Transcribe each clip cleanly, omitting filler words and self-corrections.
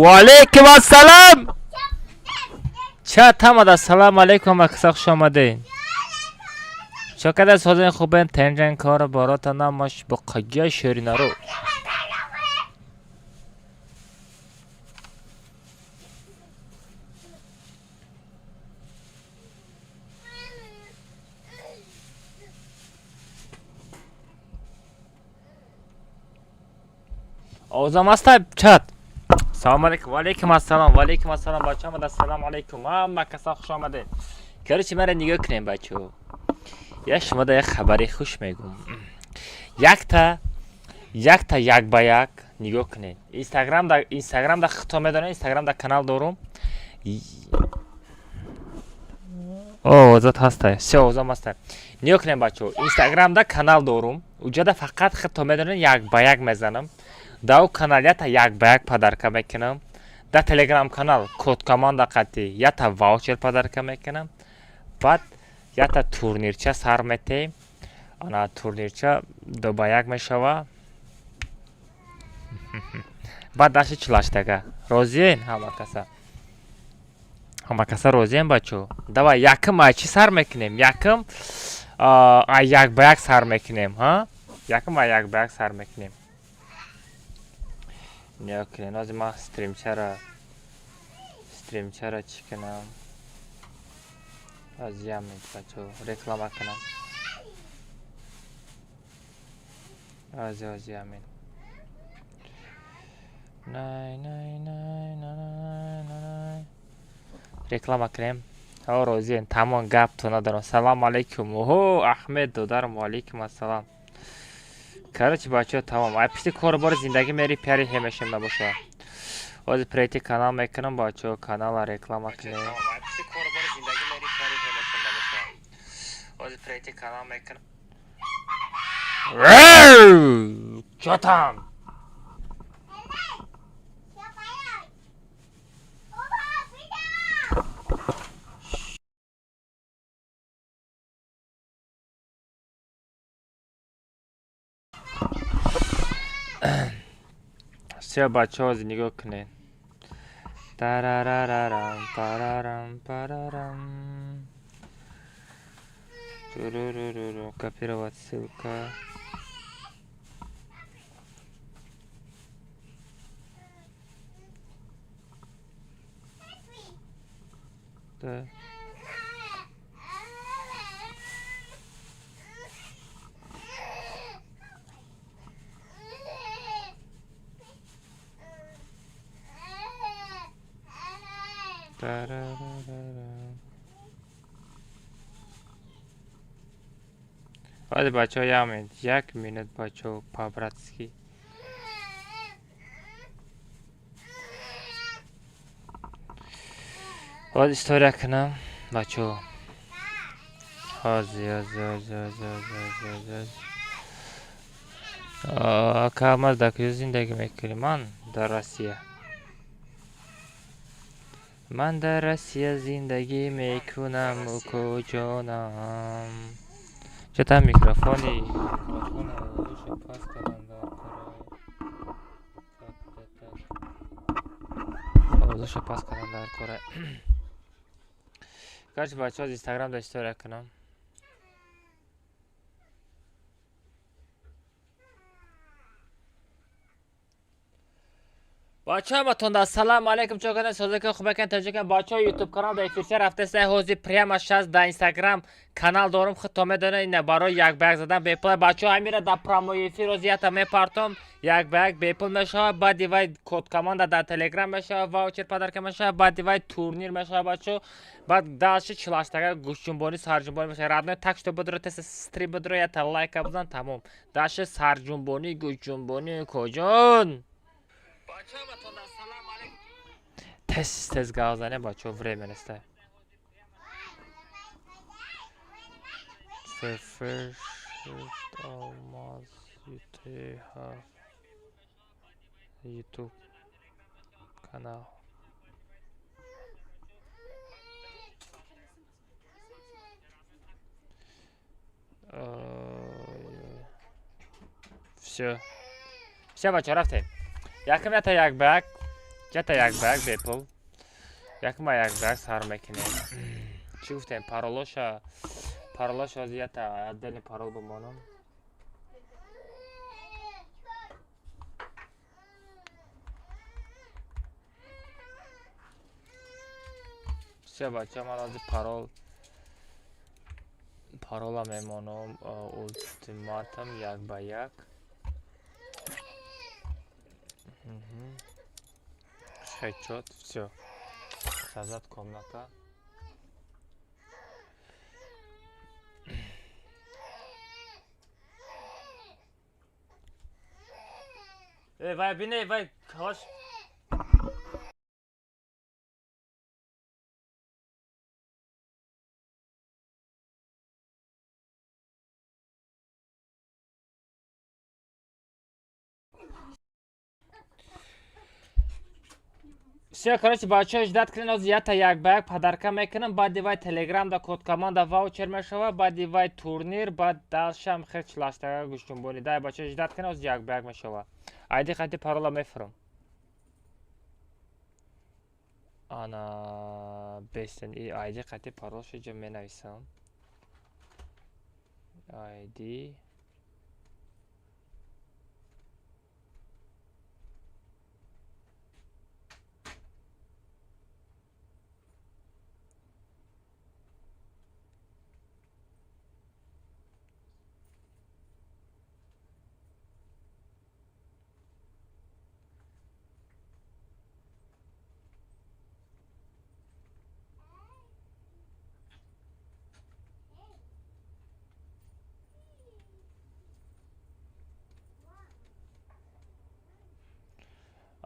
Ваалейкум ассалом. Чат ҳамада салом алейкум, ҳама хуш омадед. Чо када созен хубен тенҷен кор борота намаш бо қагия шеринаро. Овозам аста чат. Салом алейкум, ваалейкум ассалом, ваалейкум ассалом, бачаҳо омада, салом алейкум, ҳама каса хуш омадед. Короче, мара нигоҳ кунем, бачаҳо. Я шумода як хабари хуш мегӯм. Якта як ба як нигоҳ кунед. Инстаграм да хито медонед, Инстаграм да канал дорум. Овозат ҳаста. Всё, овозам ҳаста. Нигоҳ кунед, бачаҳо. Инстаграм да канал дорум. Уҷада фақат хито медонед, як ба як мезанам. Да у канал ята як ба як подарка мекунам. Да телеграм канал код команда қати ята ваучер подарка мекунам. Баъд ята турнирча сар метеем. Ана турнирча ду ба як мешава. Баъд дашти чилаштага. Розиен ҳама каса? Ҳама каса розиен, бачаҳо? Давай, якм ай чӣ сар мекунем? Якм ай як ба як сар мекунем, ҳа? Якм ай як ба як сар мекунем. Нигоҳ кунед, ҳозир ман стримчара чӣ кунам? Аз як минут, бачаҳо, реклама кунам. Ози як минут. Най, най, най, най, най. Реклама кунем. Ҳо, розиен, тамом, гапто надорам. Салом алейкум. Оҳо, Аҳмед додарам, ваалейкум ассалом. Короче, бачаҳо, тамом. Ай пишти кору бори зиндагӣ мери пиари ҳемешем набоша. Ҳозир прейти канал мекунам, бачаҳо, канала реклама кунем. Ай пишти кору бори зиндагӣ мери пиари ҳемешем набоша. Ҳозир прейти канал мекунам. Чё там? Всё, бачаҳо, ҳозир нигоҳ кунед. Тарарарарам, парарам, парарам. Туруруруру, копировать ссылка. Да. Тарарарарам. Ҳозир, бачаҳо, як минут, як минут, бачаҳо, по-братски. Ҳозир история кунам, бачаҳо. Ҳозир, ҳозир, ҳозир, ҳозир, ҳозир, ҳозир, ҳозир. Ака, ман дар куҷо зиндагӣ мекунӣ? Ман дар Россия. Ман дар Россия зиндагӣ мекунам, укоҷонам. Чё там микрофона овозашо паст кардан дар кора. Как-то так. Овозашо паст кардан дар кора. Короче, бачаҳо, Инстаграм да история кунам. Бачаҳо, ҳаматонда ассалому алайкум. Чо карден, созака, хубакан, таҷикан, бачаҳо, ютуб канал да эфирча рафтеста, ҳозир прямо щас да Инстаграм канал дорум, худто медонед, ина барои як ба як задан бепул. Бачаҳо, ҳамира да прямой эфир ҳозир ята мепартом, як ба як бепул мешавад, баъди вай код команда дар телеграм мешавад, ваучер подарка мешавад, баъди вай турнир мешавад, бачаҳо, баъд дальше чилаштага, гӯшҷунбонӣ, сарҷунбонӣ мешавад. Родной, так что бидро теса стрим бидро, ята лайка бизан, тамом. Дальше сарҷунбонӣ, гӯшҷунбонӣ, коҷон. Тез тез гап занем, бачаҳо, время неста. Shift Алмаз UTH YouTube канал. Всё. Всё, бачаҳо, рафтем. Якм ята як ба як. Ҷата як ба як бепул. Якма як ба як сар мекунем. Чӣ гуфтем? Паролоша паролоша ҳозир ята отдельный парол бимонам. Всё, бача, ман ҳозир парола мемонам, ултиматум як ба як. Хедшот, всё. Создать комната. Эй, вай, бине, вай, калаш. Всё, короче, бачаҳо, ждать кунед, ҳозир ята як ба як подарка мекунам, баъди вай телеграм да код команда ваучер мешава, баъди вай турнир, баъд дальшам хел чилаштага гӯштунбонӣ. Дай, бачаҳо, ждать кунед, ҳозир як ба як мешава. Айди қати парола мефурам. Ана бестен и айди қати паролшо ҷо менависам. Айди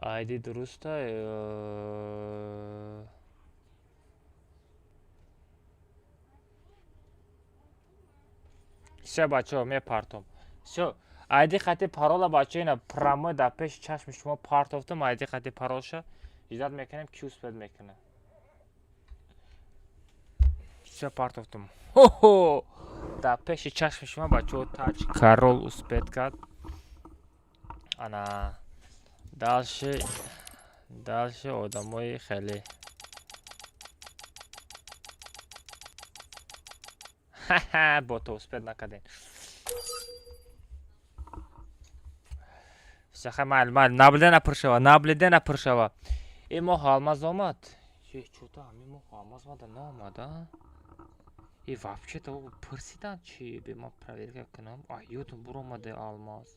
айди дуруста. Всё, бачаҳо, мепартом. Всё, айди хати парола, бачаҳо, ина прямой дар пеши чашми шумо партофтам айди хати паролша. Ждать мекунем, ки успеть мекунад. Всё, партофтам. Хо-хо! Дар пеши чашми шумо, бачаҳо, тач корол успеть кард. Ана дальше дальше одамои хеле ха-ха, бото успеть накардем. Всё, хай, майли, майли, наблюдение пур шава, наблюдение пур шава. Ин моҳ алмаз омад. Чӯта, ҳамин моҳ алмаз омада наомад, а? И вообще-то пурсидан чи? Бе ман проверка кунам. А, ёдам буромаде алмаз.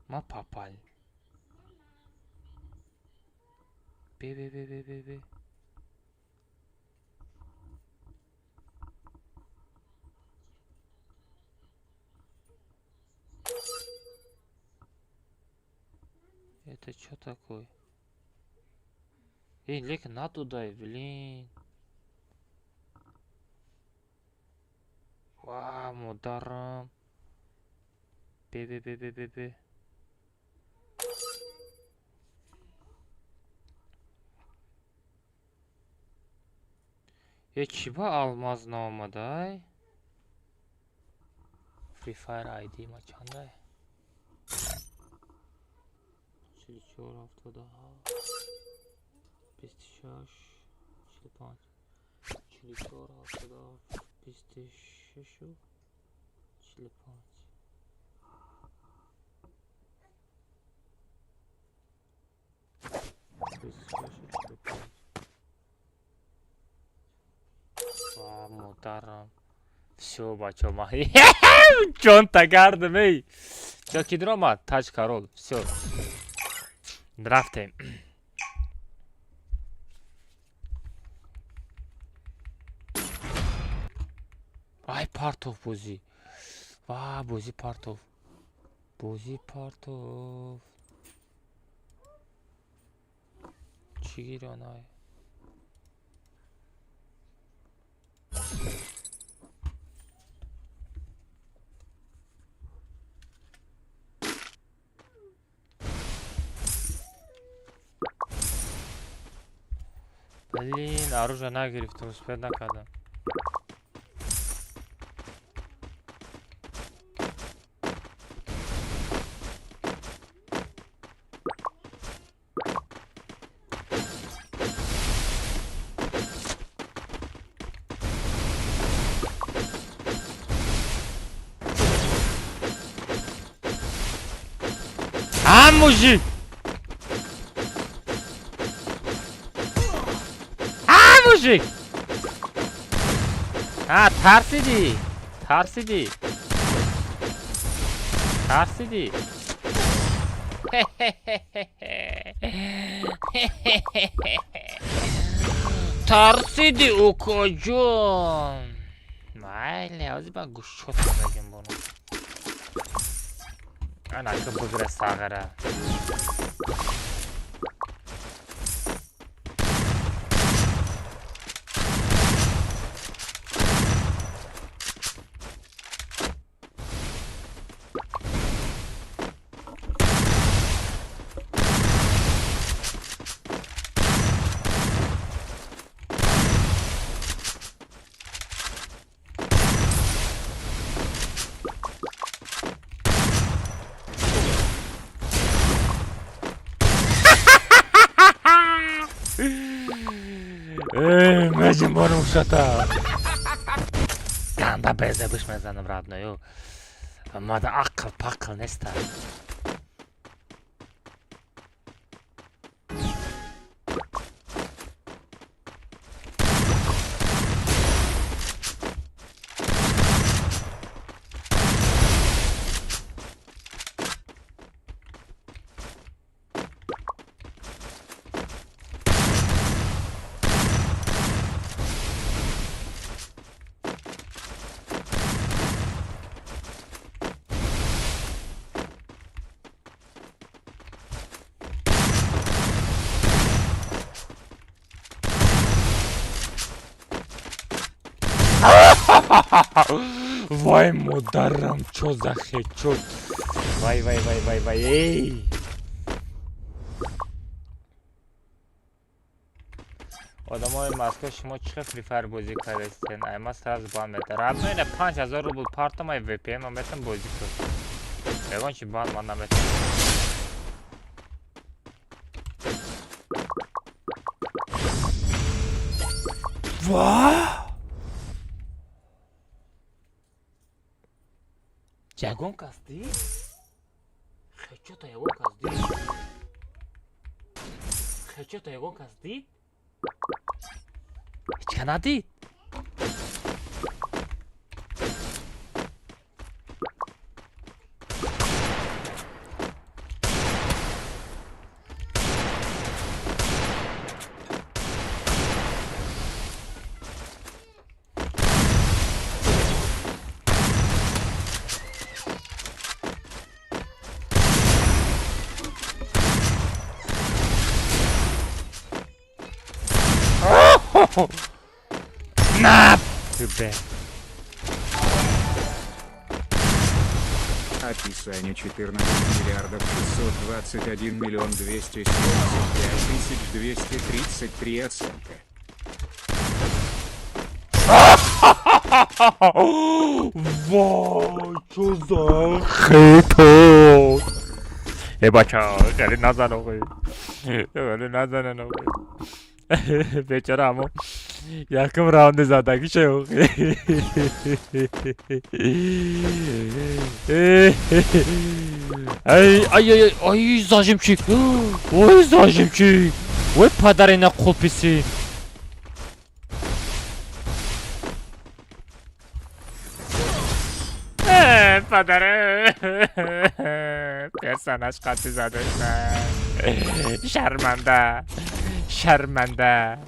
Ма попал. Бе, бе, бе, бе, бе, бе. Это что такое? Эй, лекин надудай, блин. Ва, модарам. Бе, бе, бе, бе, бе, бе. Е, чӣ ба алмаз наомадай? Free Fire ID ма чандай? 44, 77, 26, 45, 44, 77, 26, 45. 26, 45. Ва, модарам. Всё, бачаҳо, ма ҷонта кардам, эй. Всё, ки дуромад? Тач корол. Всё. Рафтем. Ай, партов бозӣ. Ва, бозӣ партов. Бозӣ партов. Чӣ гирёнай? Блин, оружие нагирифтам, успеть накардам. Мужик! А, мужик! А, тарсидӣ, тарсидӣ, тарсидӣ. Тарсидӣ, укоҷон. Майли, ҳозир ба гӯшот мегем бону. Анака бугра сағара. Меҷимбонум шата. Ганда безебиш мезанам, родной. Мада ақл пақл неста. Вай, модарам, чо за хечот? Вай, вай, вай, вай, вай, эй! Одамои Москва, шумо чӣ хел Free Fire бозӣ кардастен? Ай ма сразу бан мета. Родной, ина 5000 рубл партам, ай VPN ма метам, бозӣ кун. Ягон чи бан ман наметам. Ва! Ягон кас дид? Хечота ягон кас дид? Хечота ягон кас дид? Ҳечка надид? На! Тебе. Описание 14 миллиардов 621 миллион 275 тысяч 233 оценка. Вой, чо за хитот? Э, бача, хеле назан охи. Хеле назанен охи. Бечора амо якум раунди задагише охи. Ай, ай, ай, ай, зажимчик. Ой, зажимчик. Ой, падарина қулписи. Падаре. Персонаж қати зада. Шарманда. Шарманда.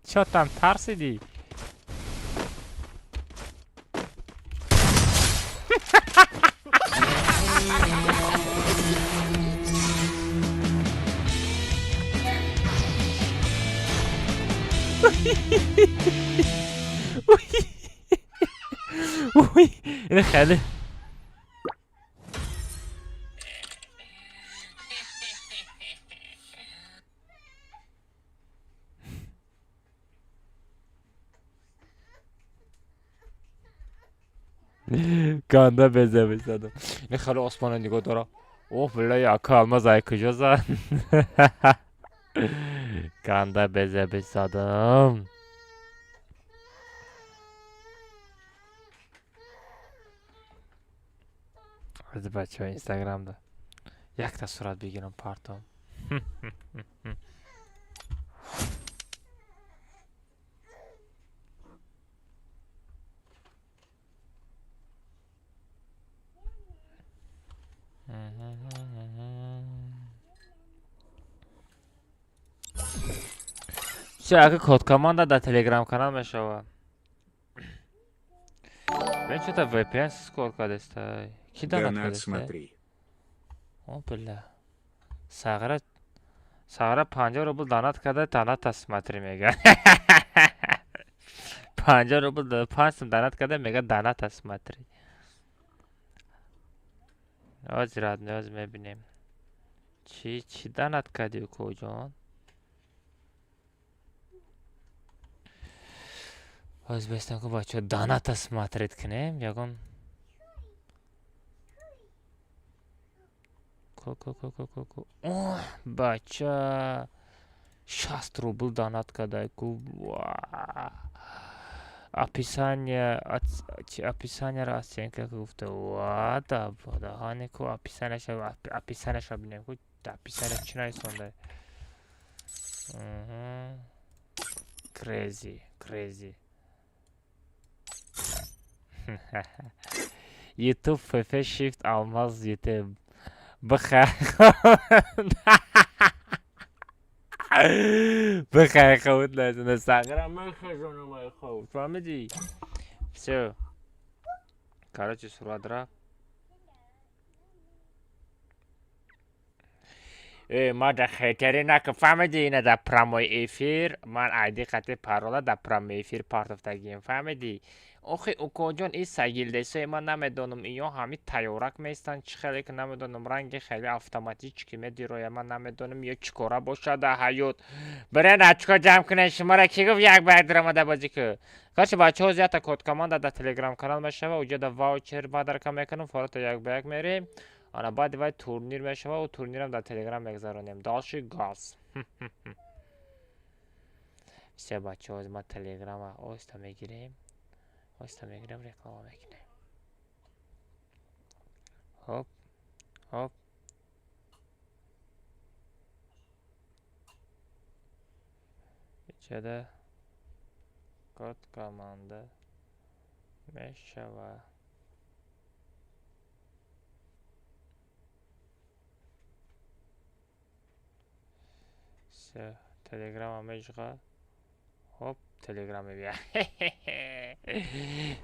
Чё там, тарсидӣ? Ин хеле ганда безеб задам. Ин хеле осмона нигоҳ дора. Оҳ, била, яка алмаз ай куҷо зад? Ганда безебиш задам. Аз бачаҳо инстаграмда якта сурат бигирам партом. Всё, ака код команда дар телеграм канал мешавад. Бин чё-то VPN скор кардестай. Ки донат Донат кардестай? смотри. О, бля. Сағра Сағра 50 рубл донат карда, доната смотри мега. 50 рубл 5 сум донат карда, мега доната смотри. Ҳозир ҳоз мебинем. Чӣ донат кардӣ укоҷон? Ҳозир бестам ку бачаҳо доната смотреть кунем, ягон ку ку ку ку ку ку. Оҳ, бача 60 рубл донат карда ку. Ва. Описание, описаниеро оценка гуфта. Ва, да, даҳане ку описанияша описанияша бинем ку. Описания чӣ нависонда? Crazy, crazy. YouTube FF Shift Алмаз YouTube. Бихай. Бихай хавут назана сағира мехезонам ай хавут. Фаҳмидӣ? Всё. Короче, сурат рафт. Э, ма дар хейтери накун, фаҳмидӣ? Ина дар прямой эфир ман айди қати парола дар прямой эфир партофтагием, фаҳмидӣ? Охи укоҷон, ин сагилдесои ман намедонам, иё ҳами тайёрак меистанд, чӣ хеле ки намедонам, ранги хеле автоматически медироя, ман намедонам, ё чӣ кора бошад дар ҳаёт. Бирен очко ҷамъ кунед, шуморо кӣ гуфт як ба як даромада бозӣ ку? Короче, бачаҳо, зиёдта код команда дар телеграм канал мешава, уҷода ваучер подарка мекунам, фората як ба як мерем. Ана баъди вай турнир мешава, у турнирам дар телеграм мегзаронем. Дальше газ. Все, бачаҳо, ма телеграма оҳиста мегирем. Оҳиста мегирем, реклама мекунем. Хоп, хоп. Ичада код команда мешава. Всё, телеграма меҷға. Хоп, телеграм мебия.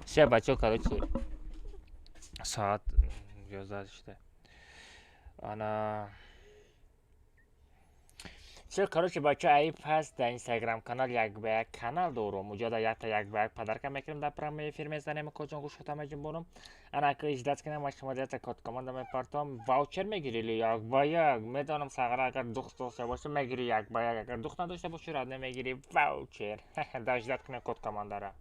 Всё, бачаҳо, короче, соат 11 шуда. Ана Всё, короче, бачаҳо, аи пас дар инстаграм канал як ба як канал дорум. Уҷода якта як ба як подарка мекунем, дар прямой эфир мезанем, коҷон гӯшота меҷунбонам. Ана ки ждать кунем, ма шумо якта код команда мепартом, ваучер мегири или як ба як. Медонам сағра агар духт дошта бошӣ мегири як ба як, агар духт надошта бошӣ рад намегири ваучер. Да ждать кунем код командара.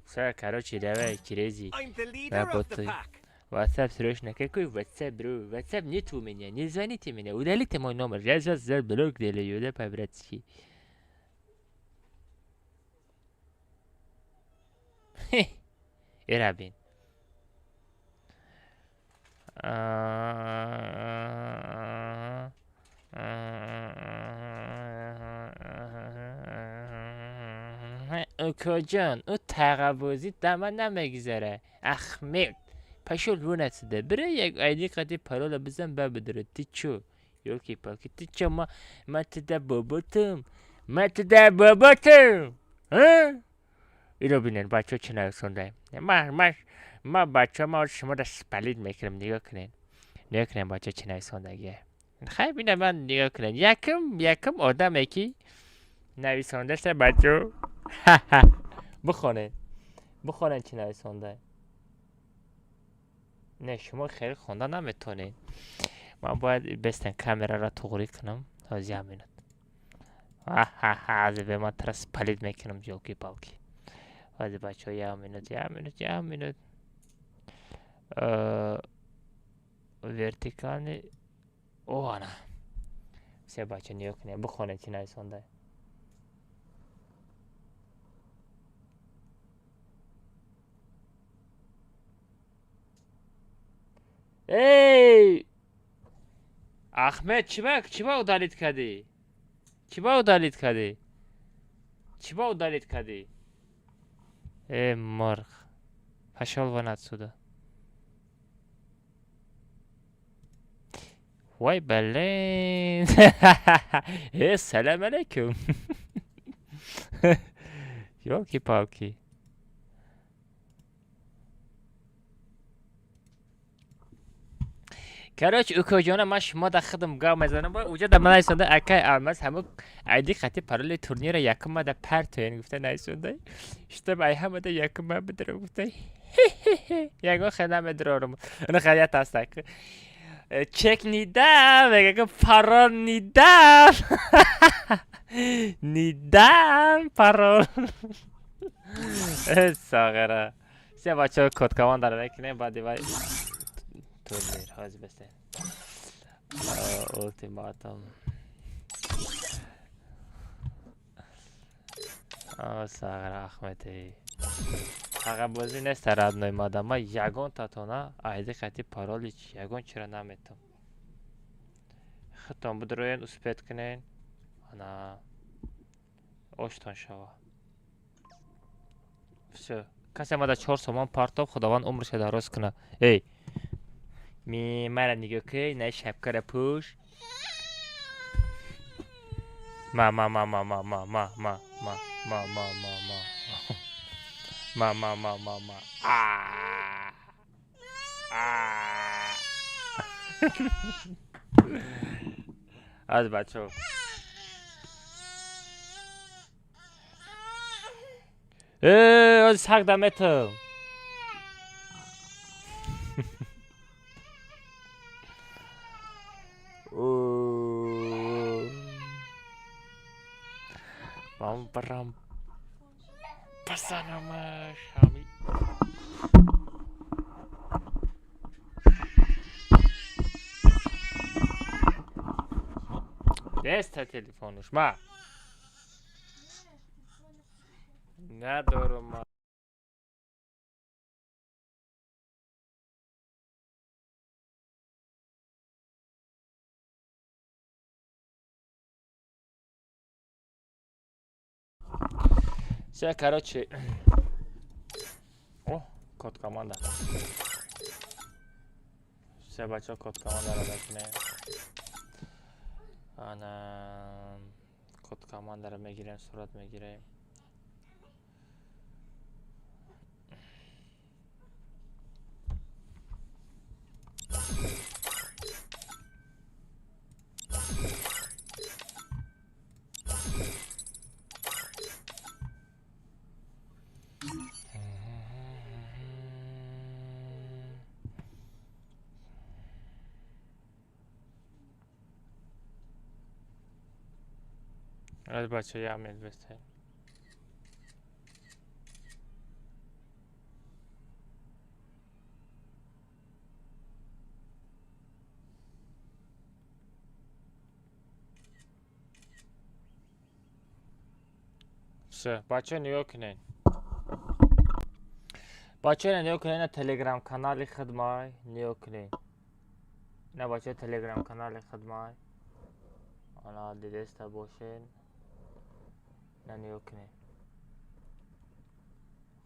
Всё, короче, давай, Кирези. I'm the leader of the Работай. pack. WhatsApp срочно. Какой WhatsApp, бро? WhatsApp нет у меня. Не звоните мне. Удалите мой номер. Я сейчас за блок делаю, да, по-братски. Ирабин. Укоҷон, ӯ тағабозӣ дар ман намегузара. Ахмед, пошёл вон отсюда. Бира як айди қати парола бизан ба бидора. Ты чё? Ёлки-палки, ты чё, ма туда боботум? Ма туда боботум? А? Иро бинен, бачаҳо чӣ нависондаем. Ма бачаҳо, ма шуморо спалить мекунам, нигоҳ кунед. Нигоҳ кунед, бачаҳо чӣ нависондагие. Хай бина ман нигоҳ кунед. Якум одаме ки нависондаша бачаҳо. Бихонед. Бихонед чӣ нависонда. Не, шумо хеле хонда наметонед. Ман бояд бестан камераро туғрӣ кунам. Ҳозир як минут. Ҳазир бе ман тара спалить мекунам, ёлки-палки. Ҳозир бачаҳо, як минут, як минут, як минут. Вертикальный. О, ана. Се, бача, нигоҳ кунед, бихонед, чӣ нависонда. Эй, Ахмед, чиба удалить кардӣ? Чиба удалить кардӣ? Чиба удалить кардӣ? Э, мурғ, пошёл вон отсюда! Вой, блин! Э, салам алейкум! Ёлки-палки! Короче, укоҷона, ман шумо да худам гап мезанам. Уҷа да ман нависонда: «Акай Алмаз, ҳамун айди хати пароли турнира якум мада партоен», гуфта нависонда. Штаб ай ҳамада якум ма бидро, гуфта. Ягон хел намедирорум. Ина хаят ҳастак. Чек нидам, мега, парол нидам. Нидам парол. Сағира. Се, бачаҳо, код командара мекунем, баъди вай турнир. Ҳозир бесте. Ултиматум. Сағира Ахмеди. Ҳақабозӣ нест, родной мада. Ман ягон татона айди хати пароли ягон чиро наметам. Худтон бидроен, успеть кунен. Ана оштон шава. Всё. Касе мада 4 сомон партоб, Худованд умрша дароз куна. Эй. Ми мара нигоҳ кун, на шапкара пӯш. Ма ма ма ма ма ма ма ма ма ма ма ма ма ма ма ма ма ма а а. Аз, бачаҳо. Э, оз саг да метам. Ман барам пасанамаш ҳами. Неста телефонуш ма. Надорум ма. Всё, короче. О, код команда. Всё, бачаҳо, код командаро мекунем. Ана код командаро мегирем, сурат мегирем. Аз, бачаҳо, як минут бистед. Всё, бачаҳо, нигоҳ кунед. Бачаҳо, нигоҳ кунед, ина телеграм канали хидмай, нигоҳ кунед. Ина, бачаҳо, телеграм канали хидмай. Ана дидеста бошед. Ина нигоҳ кунед.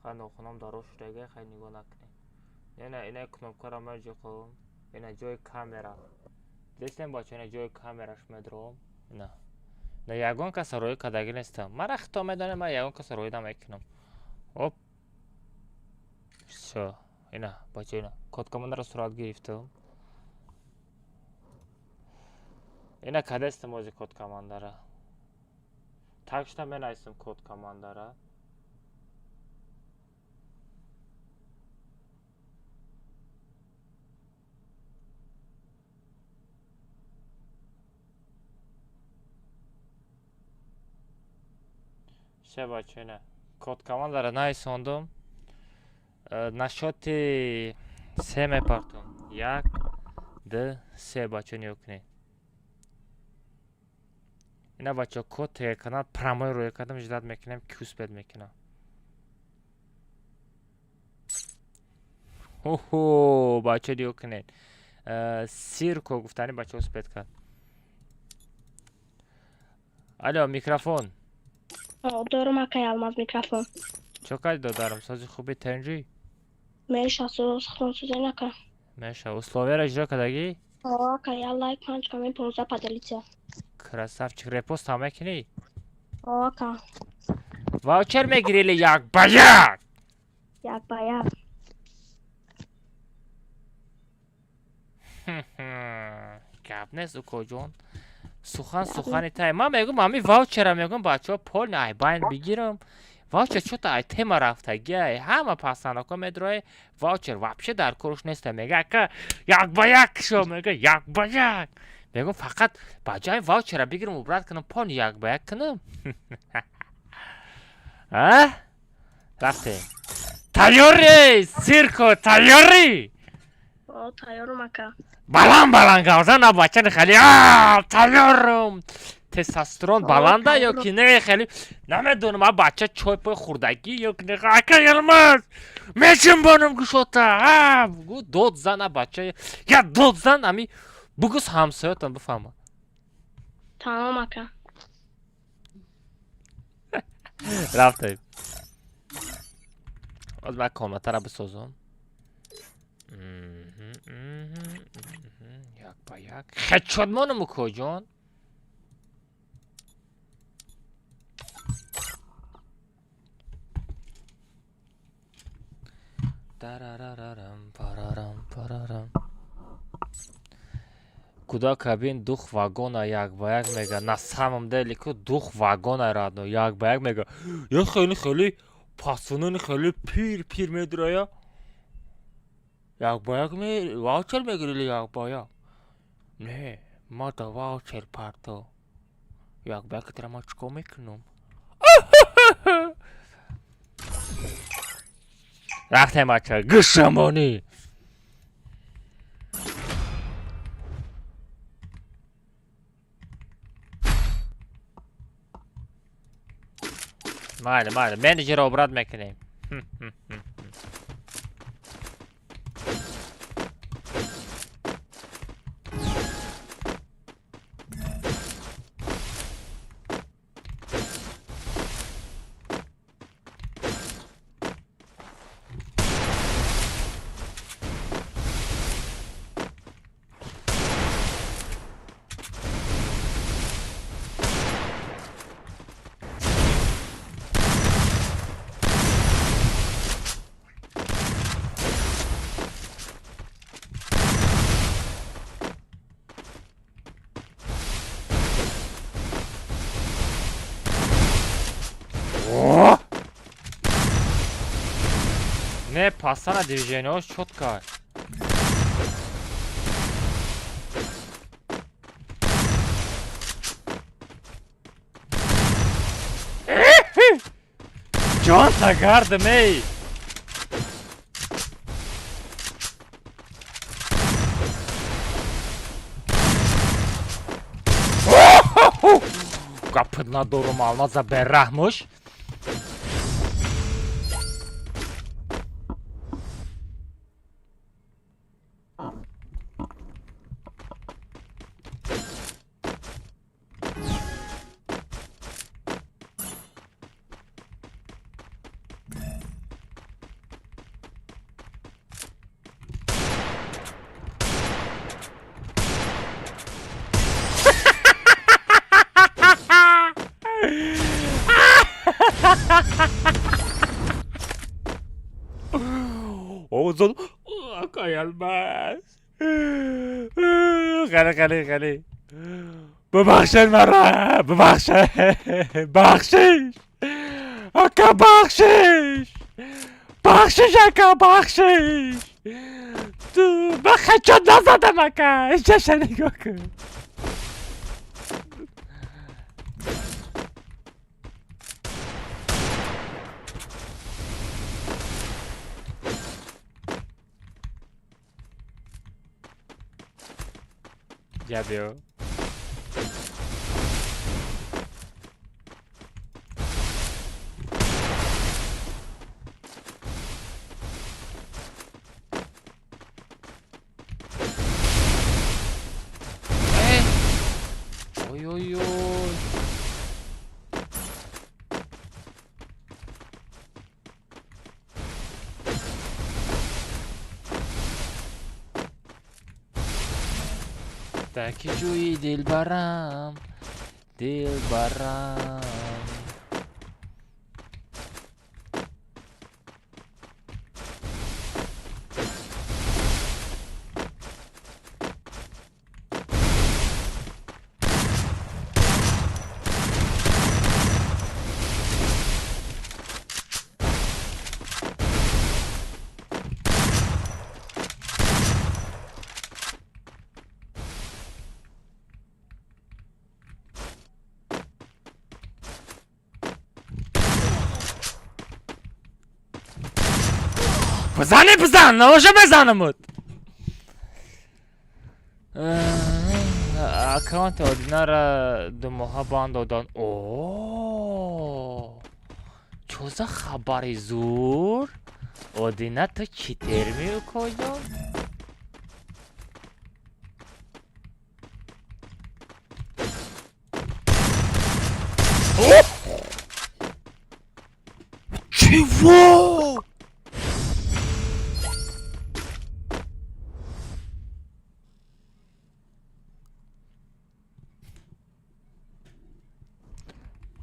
Хай, нохунам дароз шудага, хай, нигоҳ накунед. Ина, ина кнопкаро меҷиқум. Ина ҷои камера. Дидестем, бачаҳо, ина ҷои камераш медуром. Ина. На ягон каса роӣ кардагӣ нестам. Мара хито медонем, ман ягон каса роӣ намекунам. Оп. Всё. Ина, бачаҳо, ина. Код командаро сурат гирифтам. Ина кадестам ози код командара. Так шуда менависам код командара. Всё, бачаҳо, ина код командара нависондум. На счёти се мепартом. Як, ду, се, бачаҳо, нигоҳ кунед. Ина бачаҳо код телеканал прамой рӯя кардам, ждать мекунем, ки успеть мекунам. Охо, бачаҳо нигоҳ кунед. Сирко гуфтани бачаҳо успеть кард. Алло, микрофон. Дорум акай Алмаз микрофон. Чо кардӣ додарам? Сози хуби тенҷӣ? Меша соз худон созен ака. Меша, условияро иҷро кардагӣ? Ака, я лайк 5 коммент 15 поделиться. Красавчик, репост ҳам мекунӣ? Ака. Ваучер мегирӣ или як ба як? Як ба як. Гап нест, укоҷон. Сухан сухани тай. Ман мегӯм, ҳами ваучера мегӯм, бачаҳо пол айбайн бигирам. Ваучер чӯта ай тема рафтагиай. Ҳама пасанако медрои ваучер вообще дар корш неста. Мега ака як ба як шо, мега як ба як. Мегӯм фақат ба ҷои ваучера бигирам, убрат кунам, пол як ба як кунам. А? Рафтем. Тайёрӣ, сирко, тайёрӣ. О, тайёрум ака. Баланд баланд гавзан, а бачани хеле тайёрум. Тестостерон баланда ё ки не, хеле намедонам, а бача чой пой хӯрдагӣ ё ки не, ака Елмаз мечимбонам гӯшота. А, гу дод зан, а бача я дод зан, ами бугӯс ҳамсоятон бифаҳма. Тамом ака. Рафтем. Оз ман комнатаро бисозам. Як ба як. Хедшот монам укоҷон. Дарарарарам, парарам, парарам. Куда кабин дух вагона як ба як мега. На самом деле ку дух вагона радно як ба як мега. Я хеле хеле пасунони хеле пир пир медроя. Як ба як ме ваучер мегирили як ба як. Не, ма да ваучер парто. Як ба як тра ма чико мекунам? Рафтем бача, гӯшамонӣ. Майли, майли, менеҷерро обрат мекунем. Не, пасана движениеҳош чётко. Ҷон тагардам, эй! Гапит надорум, Алмаза бераҳмуш. Озон акай Алмаз. Хеле хеле хеле. Бубахшед маро, бубахшед. Бахшиш. Ака бахшиш. Бахшиш ака бахшиш. Ту ман хачот назадам ака. Инҷаша нигоҳ кун. Я биё. Ой-ой-ой. Таки ҷӯи дилбарам, дилбарам. Бизане, бизан, наоша мезанамуд. Аккаунти Одинара 2 моҳа банд додан. О, чо за хабари зур? Одина, ту чӣ терми, укоҷон? Чего?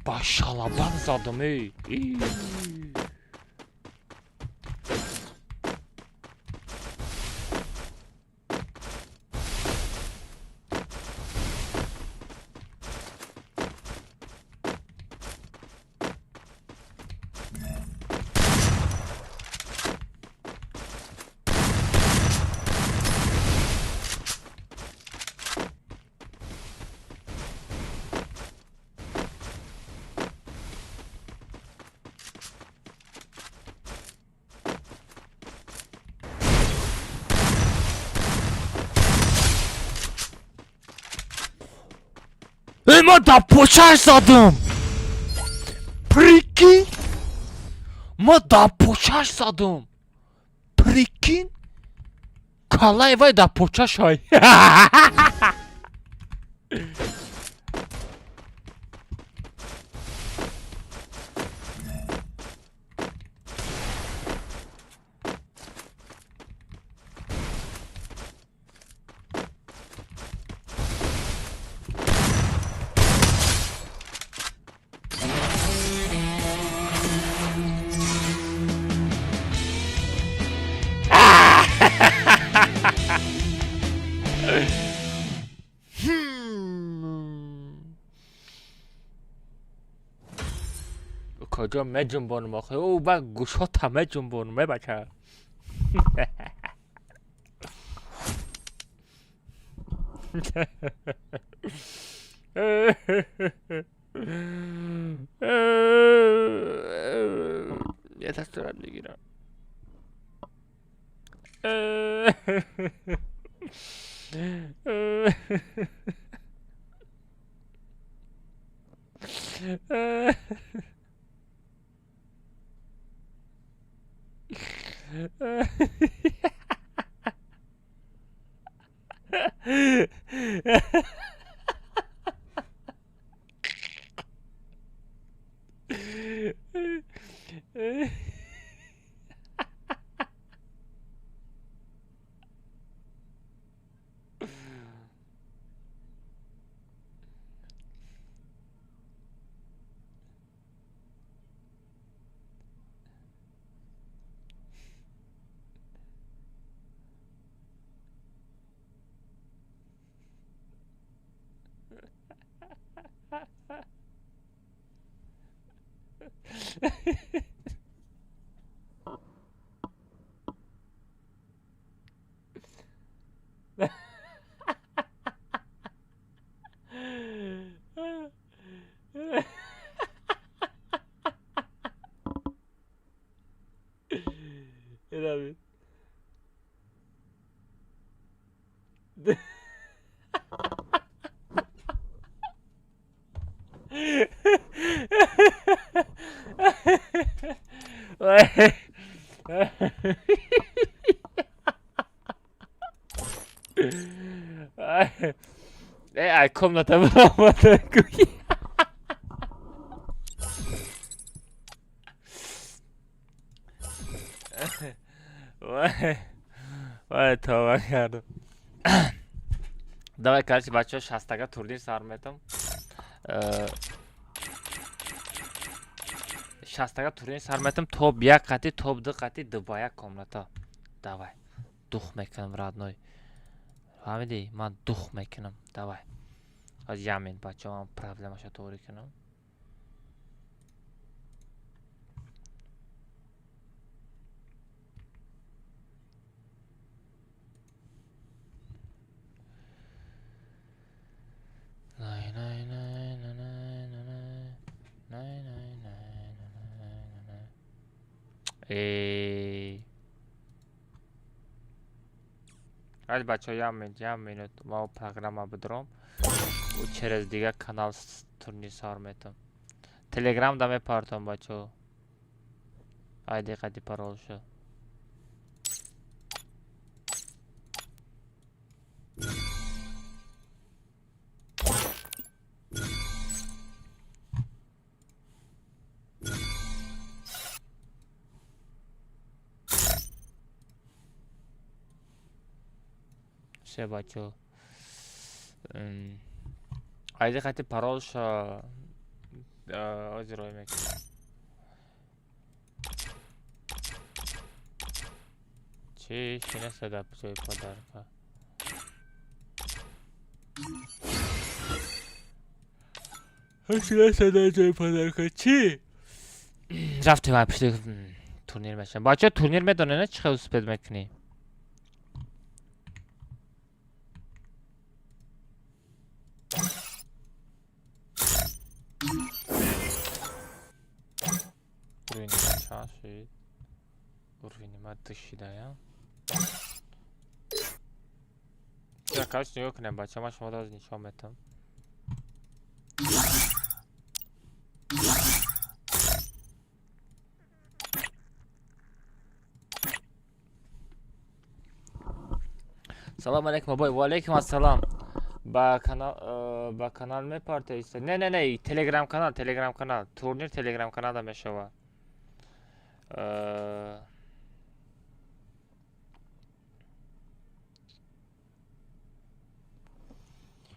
Ба шалабан задам, эй. Эй, ма дар почаш задам. Прикинь? Ма дар почаш задам. Прикинь? Калаи вай дар почаш ай. Куҷо меҷунбонам охи? Ӯ ба гӯшота меҷунбонам, э бача. Я дастурам мегирам. David. Э, ай комната баромада гӯй. Вай, вай, тавба кардам. Давай, короче, бачаҳо, 60-тага турнир сар метам. 60-тага турнир сар метам, топ як қати, топ ду қати, ду ба як комната. Давай. Дух мекунам, родной. Фаҳмидӣ? Ман дух мекунам. Давай. Аз ямин, бачаҳо, ман проблемаша тоғрӣ кунам. Най най най най най най най най най най най най. Эй. Али бачаҳо, як минут, як минут, ма программа бидорам. Через дигар канал турнир сар метам. Телеграм да мепартам, бачаҳо. Айди қади паролшо. Все, бачаҳо. Айди қати паролша ҳозир рой мекунам. Чӣ шинаса дар ҷои подарка? Шинаса дар ҷои подарка чӣ? Рафтем, ай пушти турнир мешавем. Бачаҳо, турнир медонед, на, чӣ хел успеть мекунӣ? Уровень ма чанд шид? Уровень ма ду шидая. Короче, нигоҳ кунем, бачаҳо, ман шумо доз нишон метам. Салом алейкум, бабой. Ва алейкум ассалом. Ба канал мепартаиста? Не, не, не, телеграм канал, телеграм канал. Турнир телеграм каналда мешавад.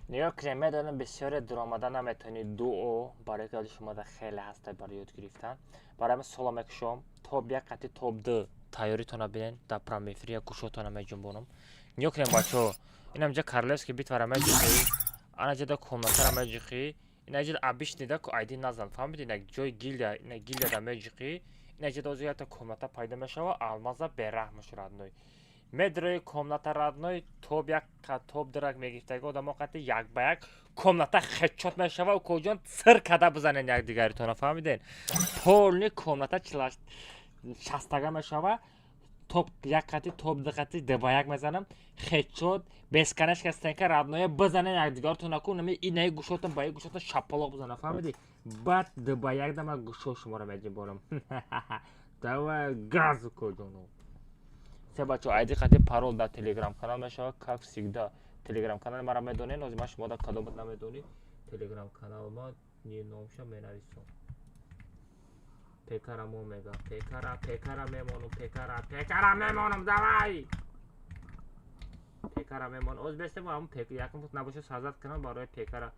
Нигоҳ кунем, медонам, бисёре дуромада наметавонед дуо, барои ки шумода хеле ҳаста барои ёд гирифтан. Барои ҳамин соло мекушом, топ як қати топ ду тайёритона бинен, дар прямой эфир як гӯшотона меҷунбонам. Нигоҳ кунем, бачаҳо, инам ҷа королевский битвара меҷиқӣ, ана ҷада комнатара меҷиқӣ, ина ҷада обычный да ку айди назан, фаҳмидӣ? Ина ҷои гильдия, ина гильдияда меҷиқӣ, ина ҷада озу якта комната пайдо мешава, алмаза бераҳмаш, родной. Медрои комната, родной, топ як, топ дурак мегирифтаги одамо қати як ба як комната хечот мешава, укоҷон, цир када бизанен якдигаритона, фаҳмиден? Полный комната 60-тага мешава, топ як қати, топ ду қати, ду ба як мезанам, хечот, бесконечка стенка, родной, бизанен якдигаритона ку, нами инаи гӯшотон ба и гӯшотон шапалоқ бизана, фаҳмидӣ? Баъд ду ба як дама гӯшо шуморо меҷиборам. Давай, газ, укоҷоно. Се, бачаҳо, айди қати парол дар телеграм канал мешавад, как всегда. Телеграм канали мара медонед, ҳозир ман шумо дар кадомат намедонӣ. Телеграм канал ма номша менависам. Пекара мо мега. Пекара, пекара мемонум, пекара, пекара мемонум, давай! Пекара мемонум. Оз бестем ҳамун пек якум набоша сазат кунам барои пекара,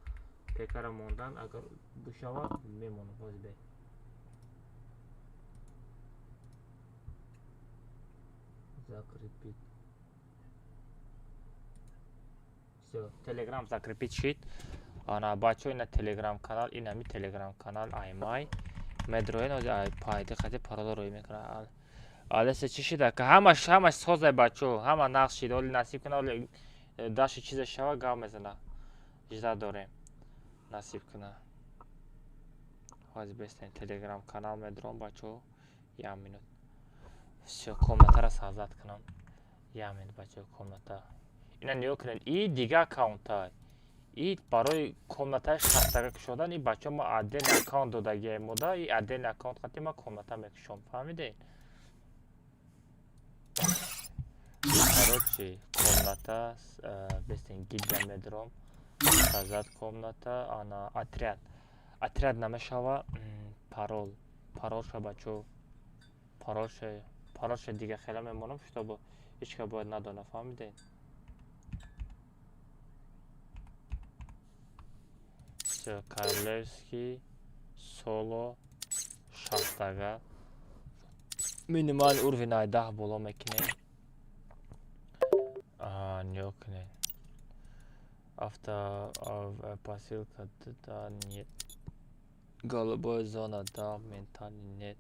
пекара мондан, агар бишавад мемонам ҳозир бе. Закрепить. Всё, Телеграм закрепить шид. Ана, бачаҳо, ина Телеграм канал, инами Телеграм канал аймай. Медроен ҳозир ай пайди қати пароло рӯй мекунад. Алеса чӣ шида? Ка ҳамаш, ҳамаш созай, бачаҳо, ҳама нақш шид. Оли насиб кунад, оли даши чизе шава, гав мезана. Жда дорем. Насиб кунад. Ҳозир бестен Телеграм канал медром, бачаҳо. Як минут. Всё, комнатаро сазат кунам. Як минут, бачаҳо, комната. Ина нигоҳ кунед, и дига аккаунта. И барои комнатаи 60-тага кушодан, и бачаҳо, ма отдельный аккаунт додагием мода, и отдельный аккаунт қати ма комната мекушом. Фаҳмидед? Короче, комната бестен гильдия медром. Создать комната, ана отряд. Отряд намешава, парол. Паролша, бачо. Паролша дига хела мемонам, чтобы ҳеч кас бояд надона, фаҳмидед? Всё, королевский соло шастага. Минимальный уровень ай 10 боло мекунем. Нигоҳ кунед. Авто посылка, да, нет. Голубой зона, да, ментальный нет.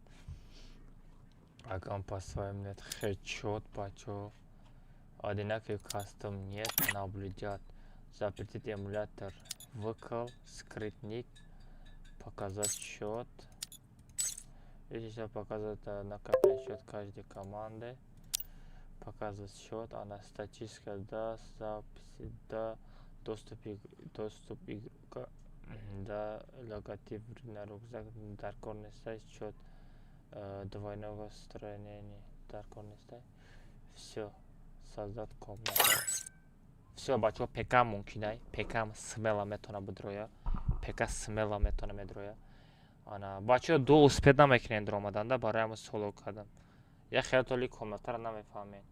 Огонь по своим нет. Хедшот, бачо. Одинаковый кастом нет. Наблюдать. Запретить эмулятор. Выкл. Скрыть ник. Показать счет. Здесь сейчас показывает накопление счет каждой команды. Показывать счет. Она статистика, да, записи, да, доступ игрока, да, логотип на рюкзак, даркор нестай, счет двойного строения, даркор нестай. Все, создать комнату. Все, бачо, ПК мумкинай, ПК смело метона бидроя, ПК смело метона медроя. Ана, бачо, ду успеть намекунен дуромаданда, барои ҳамон соло кардам. Я хеле толи комнатаро намефаҳмед.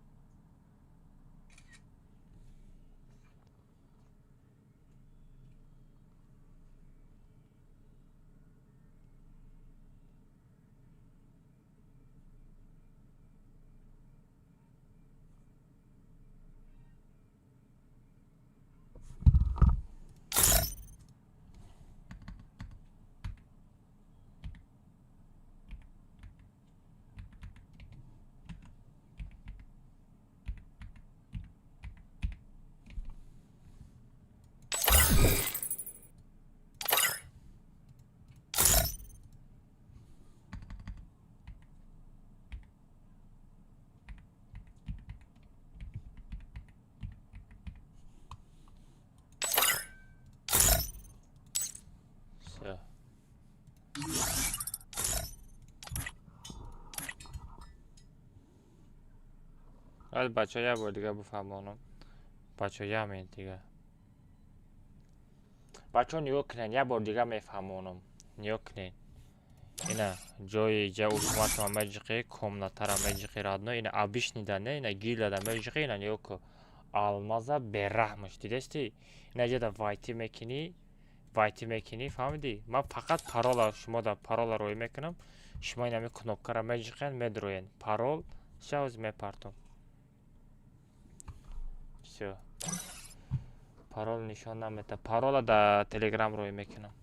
Всё. Ҳал бачаҳо, як бор дига бифаҳмонам. Бачаҳо, як минут дига. Бачаҳо, нигоҳ кунед, як бор дига мефаҳмонам. Нигоҳ кунед. Ина ҷои ҷа ультиматума меҷиқӣ, комнатара меҷиқӣ родной, ина обычный да не, ина гильдияда меҷиқӣ, ина нигоҳ кун. Алмаза бераҳмаш, дидестӣ? Ина ҷода войти мекунӣ, войти мекунӣ, фаҳмидӣ? Ман фақат парола шумо да парола рӯй мекунам. Шумо ин ҳамин кнопкаро меҷиқен, медроен. Парол щас мепартом. Всё. Парол нишон намета. Парола да Телеграм рӯй мекунам.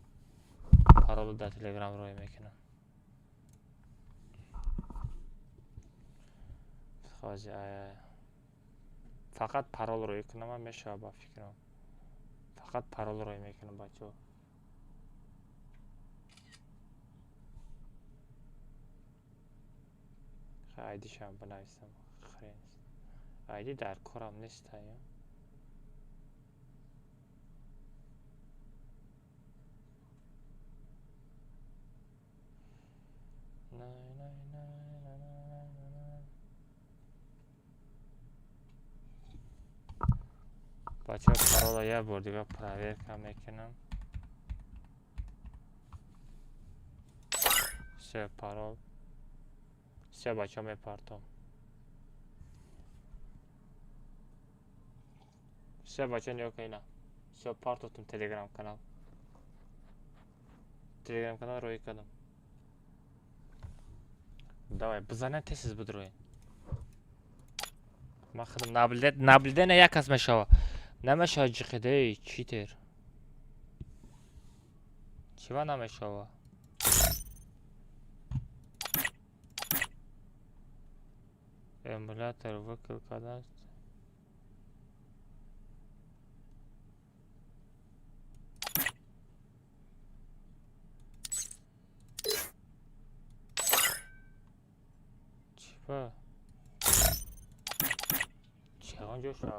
Парола да Телеграм рӯй мекунам. Хози, фақат парол рӯй кунам, мешава ба фикрам. Фақат парол рӯй мекунам, бачаҳо. Айдишам бинависам, хрен. Айди дар корам нест, ая. Най, най, най, най, най, най, най. Бачаҳо, парола як бор дига проверка мекунам. Всё, парол. Всё, бачаҳо, мепартом. Всё, бачаҳо, нигоҳ кун ина. Всё, партотум Телеграм канал. Телеграм канал рӯй кардам. Давай, бизанед, тез бидроед. Ман худам наблюдение як кас мешава. Намешава ҷиқида, читер. Чива намешава? Эмулятор выкл кардан. Чива? Чагон ҷоша?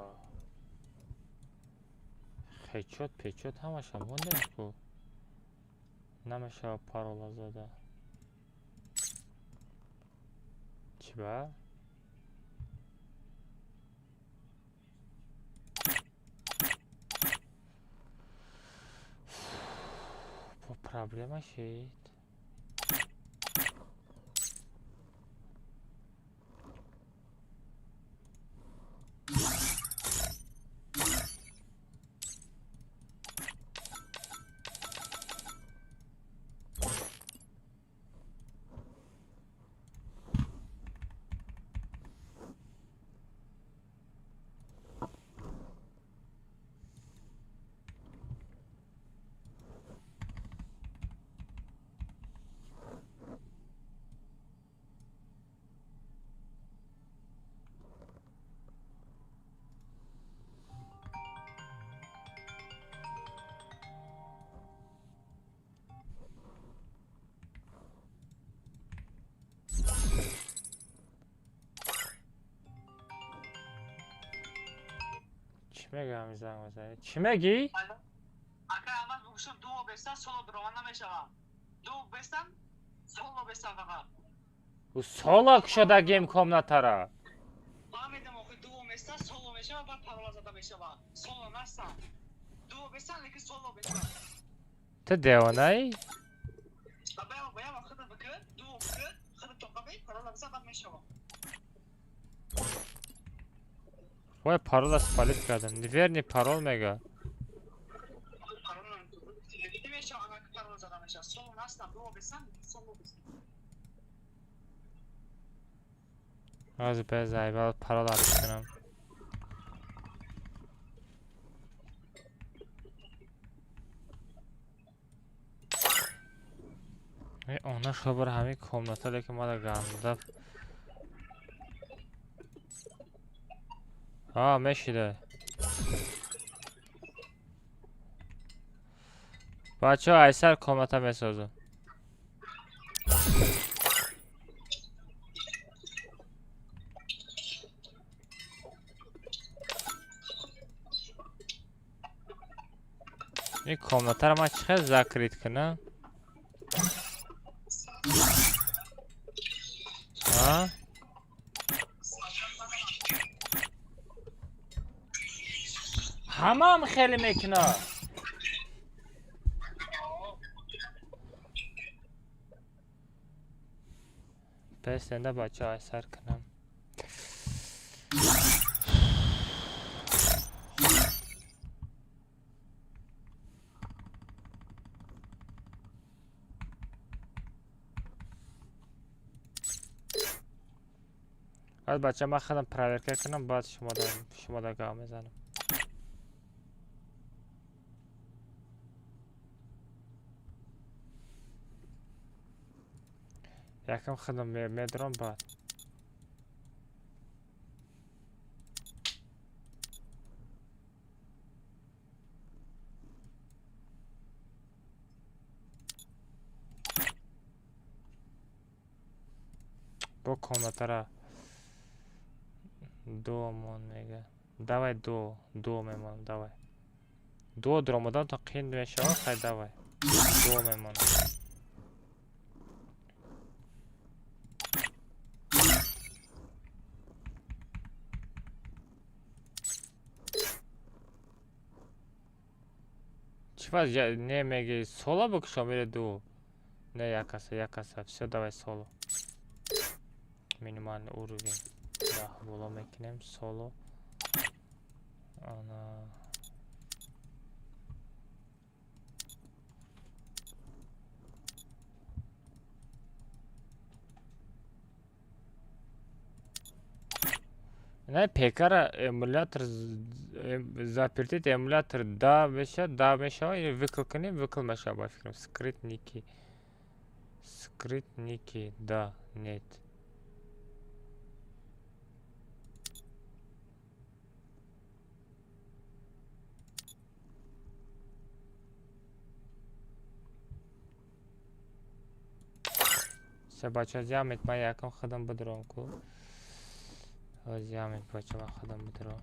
Хечот, печот ҳамаша монда ку. Намешава парола зада. Чива? Проблема шид. Чӣ мегӯям, занг мезанӣ? Чӣ мегӣ? Ака, Алмаз, бигӯшам, дуо бестан, соло дуроман намешавам. Дуо бестан, соло бестан фақат. Ӯ соло кушодагим комнатара. Фаҳмидам, охи дуо местан, соло мешава, баъд парола зада мешава. Соло настан. Дуо бестан, лекин соло бестан. Ту девонаӣ? Баям, худат бикир, дуо бикир, худат тоқабӣ, парола бизан, баъд мешава. Вай, парола спалить кардам. Неверный парол мега. Аз безай, бал парола бикунам. Она хабар ҳамин комната, лекин мада ганда. А, мешида. Бачаҳо, айсар комната месозам. Ин комнатаро ман чӣ хел закрит кунам? А? Ҳамаам хеле мекунад. Пес энда, бачаҳо, айсар кунам. Баъд, бача, ман худам проверка кунам, баъд шумода гап мезанам. Якам худам медорам, баъд. Бо комнатара дуо мон мега. Давай дуо, дуо мемонам, давай. Дуо дуромадан то қиин мешавад, хай давай. Дуо мемонам. Чӣ ваз не меги, соло бикушом или дуо? Не, якаса, якаса. Всё, давай соло. Минимальный уровень. 10 боло мекунем соло. Ана не пекара эмулятор запретить эмулятор да меша, да мешава или выкл кунем, выкл мешава, ба фикрам. Скрыть ники. Скрыть ники, да, нет. Се, бача, зиамет, ман якам худам бидурам ку. Зиамет, бача, ман худам бидурам.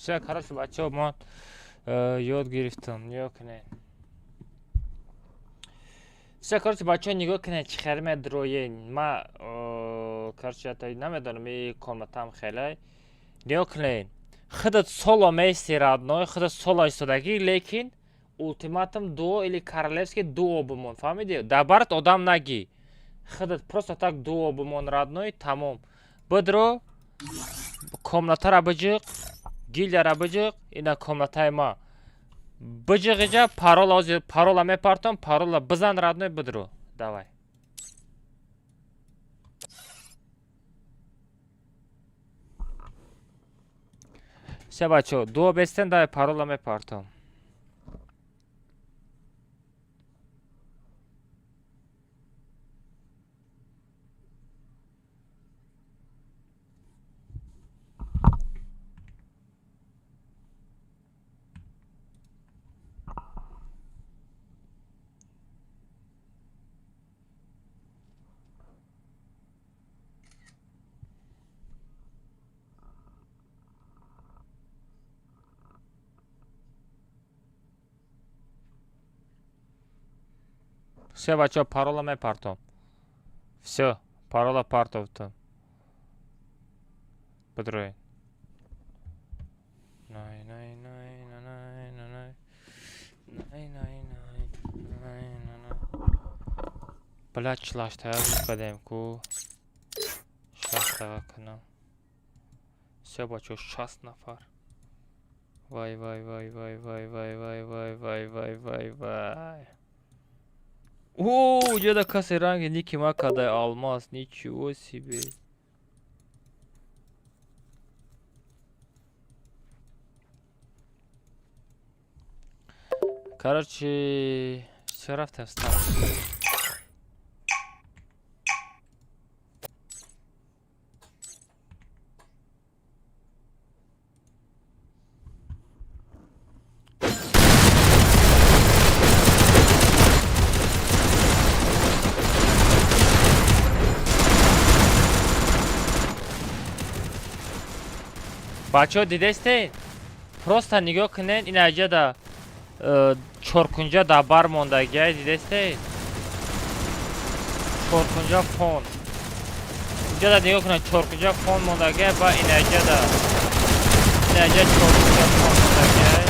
Всё, короче, бачаҳо, ман ёд гирифтам, нигоҳ кунед. Всё, короче, бачаҳо, нигоҳ кунед, чӣ хеле медроен. Ма, короче, намедонам, и комнатам хеле. Нигоҳ кунед. Худат соло меисти, родной, худат соло истодагӣ, лекин ултиматум дуо или королевский дуо бимон, фаҳмидӣ? Дар барат одам нагӣ. Худат просто так дуо бимон, родной, тамом. Бидро комнатара биҷиқ, гильдияра биҷиқ, ина комнатаи ма. Биҷиқ иҷа, парола, ҳозир парола мепартом, парола бизан, родной, бидро. Давай. Всё, бачаҳо, дуо бестен, давай, парола мепартом. Всё, бачаҳо, парола мепартом. Всё, парола партовтам. Бидроед. Най, най, най, най, най, най, най, най, най, най, най, най. Бля, чилаштая кадем ку. Шастага кунам. Всё, бачаҳо, 60 нафар. Вай, вай, вай, вай, вай, вай, вай, вай, вай, вай, вай, вай. О, ҷода касе ранги ники ма кадай алмаз, ничего себе. Короче, всё, рафтем старт. Бачаҳо, дидестед? Просто нигоҳ кунед, ин аҷада чоркунҷа дар бар мондагиай, дидестед? Чоркунҷа фон. Инҷода нигоҳ кунед, чоркунҷа фон мондагиай, ба ин аҷада. Ин аҷа чоркунҷа фон мондагиай.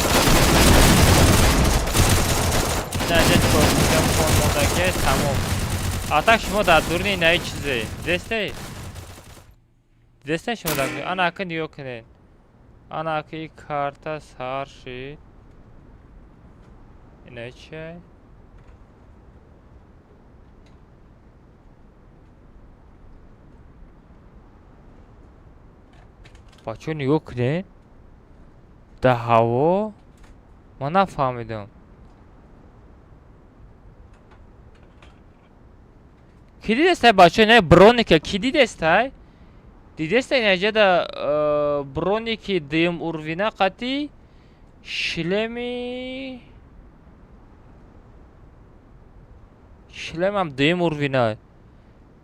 Ин аҷа чоркунҷа фон мондагиай, тамом. А так шумо дар дуруни инаи чизе, дидестед? Дидестед шумо дар ана ака нигоҳ кунед. Ана ака и карта сар шид. Инаи чиай? Бачаҳо, нигоҳ кунед. Дар ҳаво ман нафаҳмидам. Ки дидестай, бачаҳо, инаи броника ки дидестай? Дидестай инаҷада броники дуюм урвина қати шлеми шлемам дуюм урвина.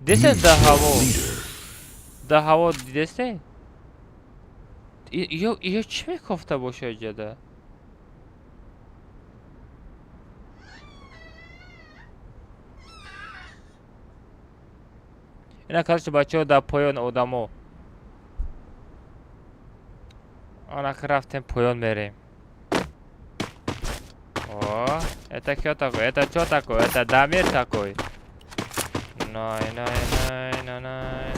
Дидестай дар ҳаво? Дар ҳаво дидестай? Ё чӣ мекофта боша иҷада? Ина, короче, бачаҳо, дар поён одамо. Анака рафтем, поён мерем. О, это кто такой? Это что такое? Это Дамир такой. Най, най, най, най, най, най.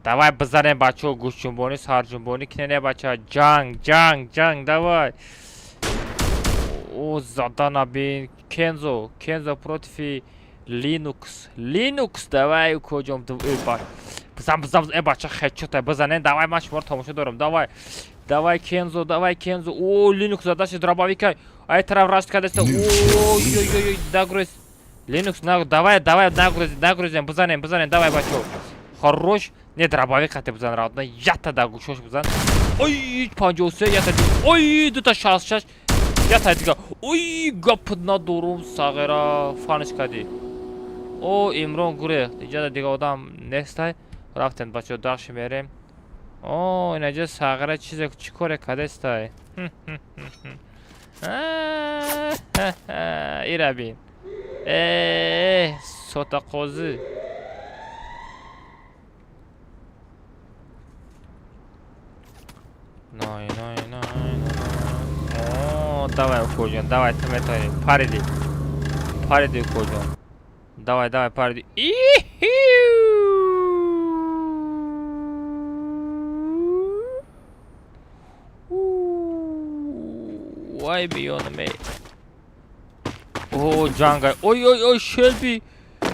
Давай бизанем, бачаҳо, гӯшҷунбонӣ, сарҷунбонӣ кинене, бачаҳо. Ҷанг, ҷанг, ҷанг, давай. О, задана бин. Кензо, Кензо против Linux. Linux, давай, укоҷом. Бизан, бизан, э, бача, хедшота бизанен. Давай, ман шуморо тамошо дорам. Давай. Давай, Кензо, давай, Кензо. О, Linux задаши дробовика. Ай тараф рашт кадаста. Ой, ой, ой, ой, нагруз. Linux, давай, давай, нагруз, нагрузем, бизанем, бизанем, давай, бачаҳо. Хорош. Не, дробовик хате бизан, родной. Ята да гӯшош бизан. Ой, 53, ята. Ой, дута 66. Ята дига. Ой, гап надорум, сағира, фаниш кади. О, Имрон гурехт. Иҷада дига одам нестай. Рафтем, бачаҳо, дальше мерем. О, инаҷа сағира чизе чӣ коре кадестай? Ира бин. Э, сотақозӣ. Най, най, най, най. О, давай, укоҷон, давай, ту метавонӣ. Париди. Париди, укоҷон. Давай, давай, париди. Вай, биёнаме. О, ҷангай. Ой, ой, ой, Шелби.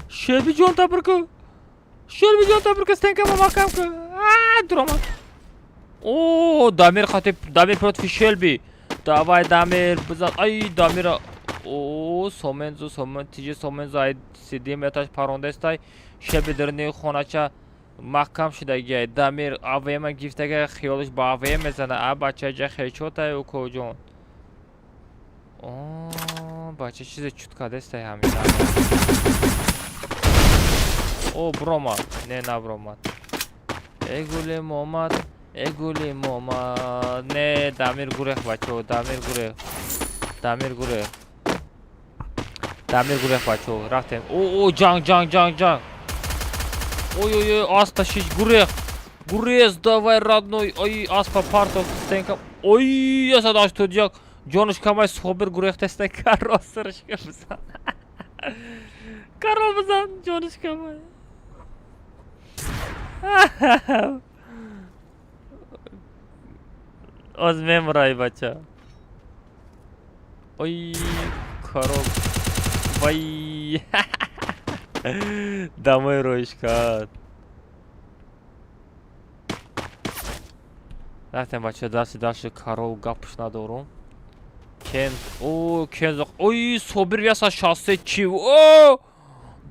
Шелби ҷон табрика. Шелби ҷон табрика, стенкама маҳкам ку. А, дуромад. О, Дамир хати, Дамир против Шелби. Давай, Дамир, бизан. Ай, Дамира. О, Сомензу, Сомен, тиҷи Сомензу, ай сидим этаж парондестай. Шелби даруни хонача маҳкам шудагиай. Дамир АВМ гифтага, хиёлиш ба АВМ мезана. А, бача ҷа хечотай, укоҷон. О, бача чизе чут кардестай ҳамин. О, буромад. Не, набуромад. Э, гулим омад. Э, гулим омад. Не, Дамир гурех, бачо, Дамир гурех. Дамир гурех. Дамир гурех, бачо. Рафтем. О, о, ҷанг, ҷанг, ҷанг, ҷанг. Ой, ой, ой, аспа шиш гурех. Гурез, давай, родной. Ой, аспа партов стенка. Ой, 181. Ҷонаш камай, Собир гурехтестай, карол сиришка бизан. Карол бизан, ҷонаш камай. Оз мемурай, бача. Ой, карол. Вай. Дамой роиш кард. Рафтем, бача, дасти дашти карол гапш надорум. Кен, о, Кензо, ой, Собир 163 чи, о!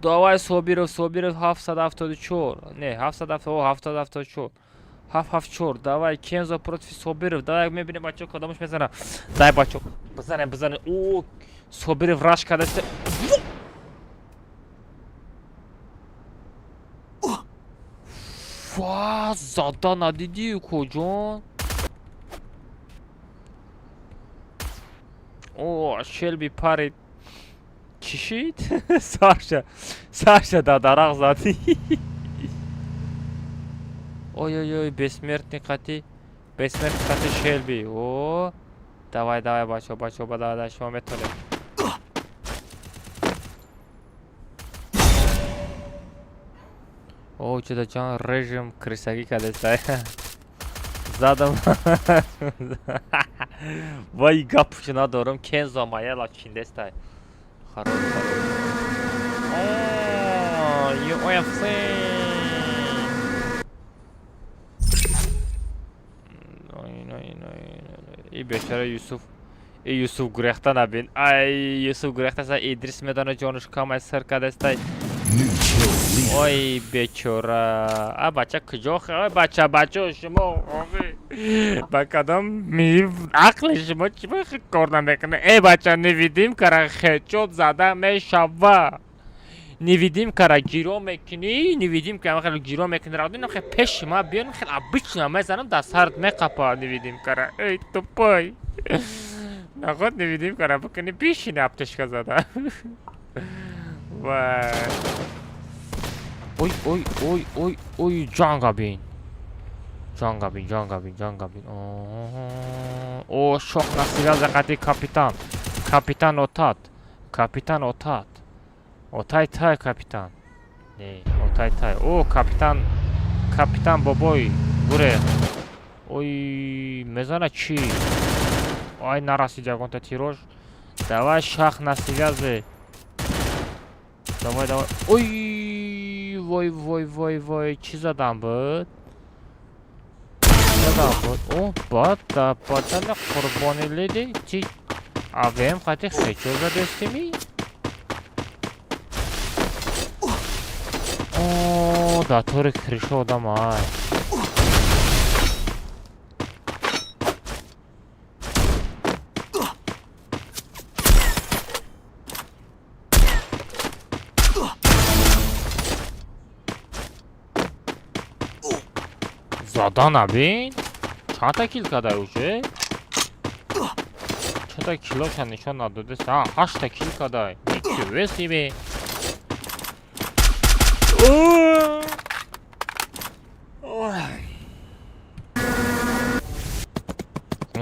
Давай, Собиров, Собиров 774. Не, 770, 774. 774. Давай, Кензо против Собиров. Давай, мебинем, бачо, кадомаш мезана. Дай, бачо. Бизанем, бизанем. О, Собиров раш кардааст. Ва, зада надидӣ, укоҷон? О, Шелби парид. Чӣ шид? Сарша. Сарша дар дарахт задӣ. Ой, ой, ой, бессмертный қати. Бессмертный қати Шелби. О, давай, давай, бачо, бачо, давай, давай, шумо метавонед. О, чуда ҷон, режим крысагӣ кардестай. Задам. Вай, гапш надорам. Кензо маяла чиндестай. Хорош, хорош. О, UFC. Ной, ной, ной, ной. И бечора Юсуф. И Юсуф гурехта набин. Ай, Юсуф гурехта, Идрис медона ҷонаш камай сар кардестай. Ой, бечора. А бача куҷо? Ой, бача, бачо, шумо ба кадом ақли шумо чӣ кор намекунад? Э, бача, невидимкара хечот зада мешава. Невидимкара гиро мекунӣ, невидимка хеле гиро мекунӣ, равдин хеле пеши ма биён, хеле обычно мезанам, дар сарат меқапа невидимкара. Эй, тупой. Наход невидимкара бикунӣ, бишини аптечка зада. Вай. Ой, ой, ой, ой, ой, ҷанга бин. Ҷанга бин, ҷанга бин, ҷанга бин. О, шох на связи қати капитан. Капитан Отат. Капитан Отат. Отай тай капитан. Не, отай тай. О, капитан, капитан бобой гурех. Ой, мезана чӣ? Ай, нарасид ягонта тирож. Давай, шах на связи. Давай, давай. Ой, вой, вой, вой, вой. Чӣ задам буд? Задам буд. О, бад, да, бадана қурбони леди. Чи АВМ қати хечо задестими? О, да тори крыша одам ай. Задана бин. Чандта кил кадай уже? Чанда килоша нишон надодест? А, 8та кил кадай. Ничего себе.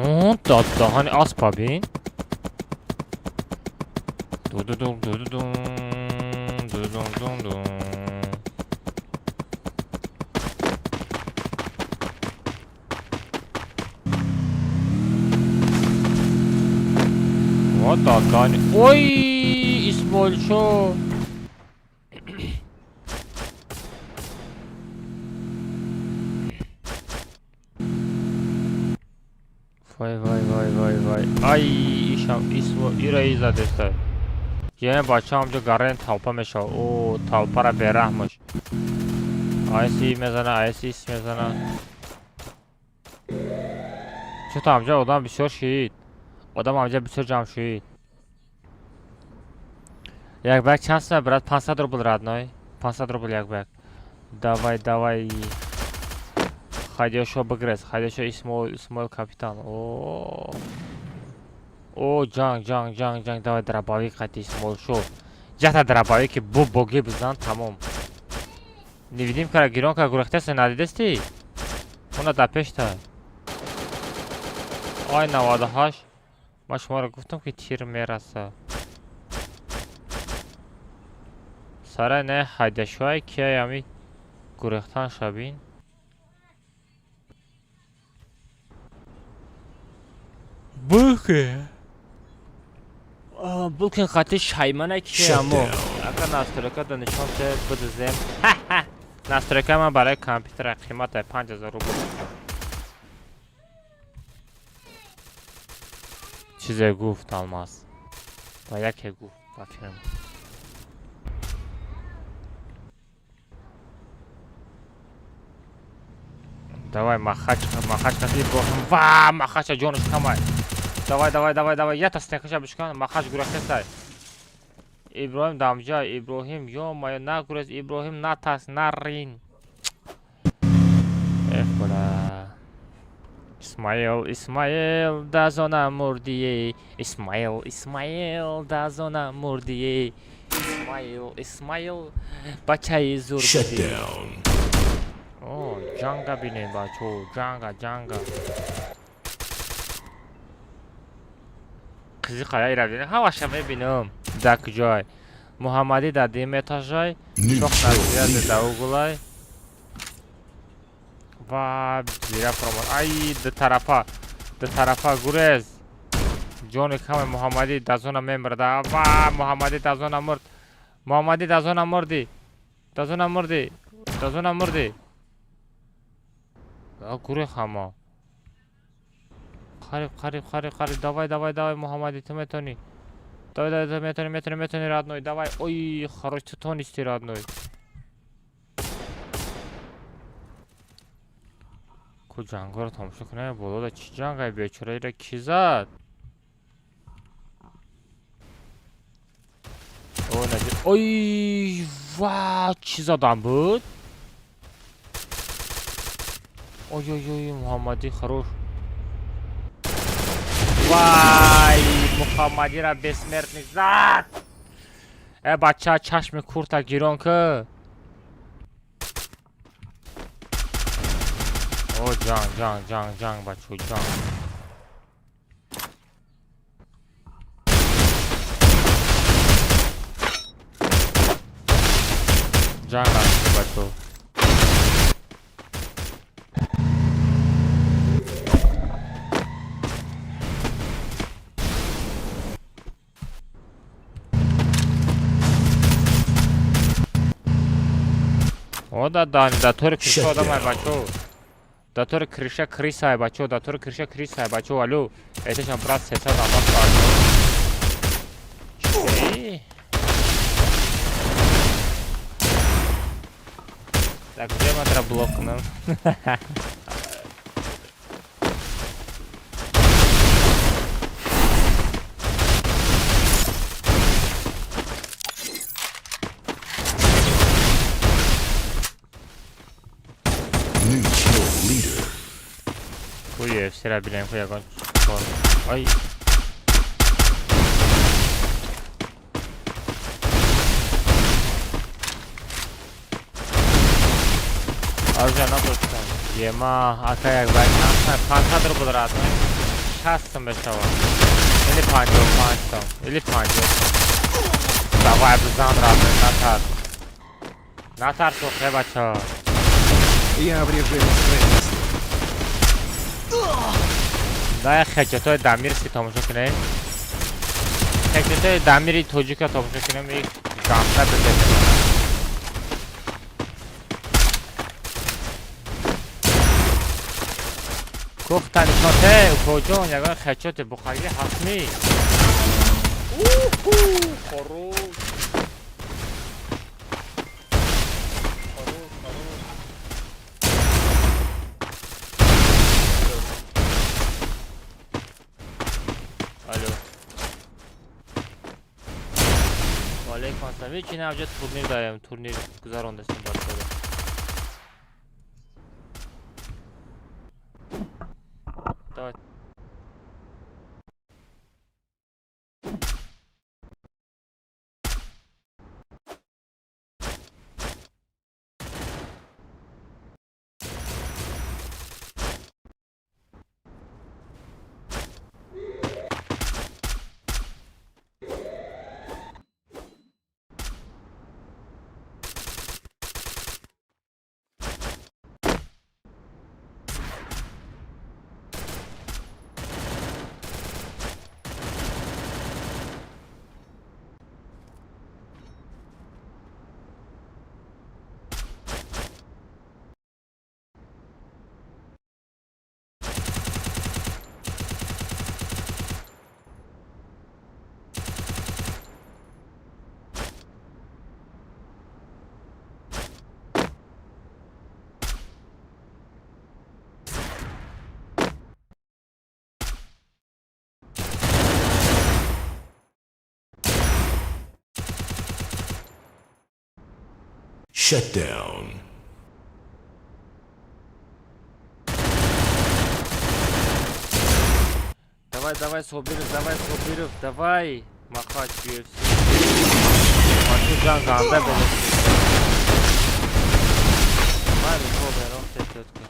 О, даҳани аспа бин. Ду-ду-ду-ду-ду-дум, ду-дум-дум-дум. О, даҳани. Ой, Исмоилшо. Вай, вай, вай, вай, вай. Ай, ишам, исмо, ира изадеста. Яъне бача ҳамҷо гарани толпа мешавад. О, толпара бераҳмаш. Айси мезана, айси ис мезана. Чото ҳамҷо одам бисёр шид. Одам ҳамҷо бисёр ҷамъ шид. Як ба як чанд сум, брат? 500 рубл, родной. 500 рубл як ба як. Давай, давай. Хайдёшо бигрез. Хайдёшо Исмоил, Исмоил капитан. О. О, ҷанг, ҷанг, ҷанг, ҷанг. Давай дробовик қати Исмоил шо. Ҷата дробовик ки бу боги бизан, тамом. Невидимкара гирон ка гурехтеса надидести? Она да пешта. Ай 98. Ман шуморо гуфтам ки тир мераса. Сара не хайдашуай кияй ами гурехтан шабин. Бухе. Булкин хати шаймана ки амо. Ака настройка да нишон те бидзем. Настройка ман барои компютер қимата 5000 рубл. Чизе гуфт Алмаз. Ва яке гуфт ба фирма. Давай, махач, махач, хати Иброҳим. Ва, махача ҷонаш камай. Давай, давай, давай, давай. Ята стенкаша бишкан, махач гурехтесай. Иброҳим дамҷа, Иброҳим, ё-моё, нагурез, Иброҳим, натарс, нарин. Эх, бля. Исмаил, Исмаил, да зона мурдие. Исмаил, Исмаил, да зона мурдие. Исмаил, Исмаил, бачаи зур Shut будӣ. down. О, ҷанга бинем, бачо, ҷанга, ҷанга. Қизиқа яйра бинем, ҳамаша мебинам. Дар куҷой? Муҳаммадӣ дар дим этажай, New шох kill насияде leader. дар углай. Ва зира промад. Ай, ду тарафа, ду тарафа гурез. Ҷони каме Муҳаммадӣ дар зона мемирда. Ва Муҳаммадӣ дар зона мурд. Муҳаммадӣ дар зона мурдӣ. Дар зона мурдӣ. Дар зона мурдӣ. А, гурех ҳама. Қариб, қариб, қариб, қариб. Давай, давай, давай, Муҳаммадӣ, ту метавонӣ. Давай, давай, давай, метавонӣ, метавонӣ, метавонӣ, родной. Давай. Ой, хорош, ту тонисти, родной. Ку ҷангҳоро тамошо кунем, болода чӣ ҷангай бечора ира ки зад? Ой, наҷи. Ой, ва, чӣ задам буд? Ой, ой, ой, Муҳаммадӣ хорош. Вай, Муҳаммадира бессмертный зад. Э, бача, чашми курта гирон ки. О, ҷанг, ҷанг, ҷанг, ҷанг, бачо, ҷанг. Ҷанг аст, бачо. О, да, да, да, тори крыша одам ай, бачо. Да тори крыша криса ай, бачо, да тори крыша криса ай, бачо, алло. Эташам брат сесад алмаз бачо. Чӣ? Так, где ман тра блок кунам? New kill leader. Ку UFC-ра бинем, ку ягон кор. Ай. Оружие надоштам. Ема, ака як бай 500 рубл родной. 60 сум мешавад. Или 55 сум, или 50 сум. Давай бизан, родной, натарс. Натарс, охе, бача. Я в режиме стресса. Да, хечатои дамир си тамошо кунем. Хечатои дамири тоҷика тамошо кунем, и гамда бизем. Кухта нишоте, укоҷон, ягон хечоти бухаги ҳастми? Уху, хорош. Хорош, хорош. Алло. Валейкум ассалом. Ҳеҷ навҷа турнир дарем, турнир гузарондастем бачаҳо. Давай. Shut down. Давай, давай, Собиров, давай, Собиров, давай. Махач UFC. Бачу ҷан ганда беда. Давай, рухо бером те тётка.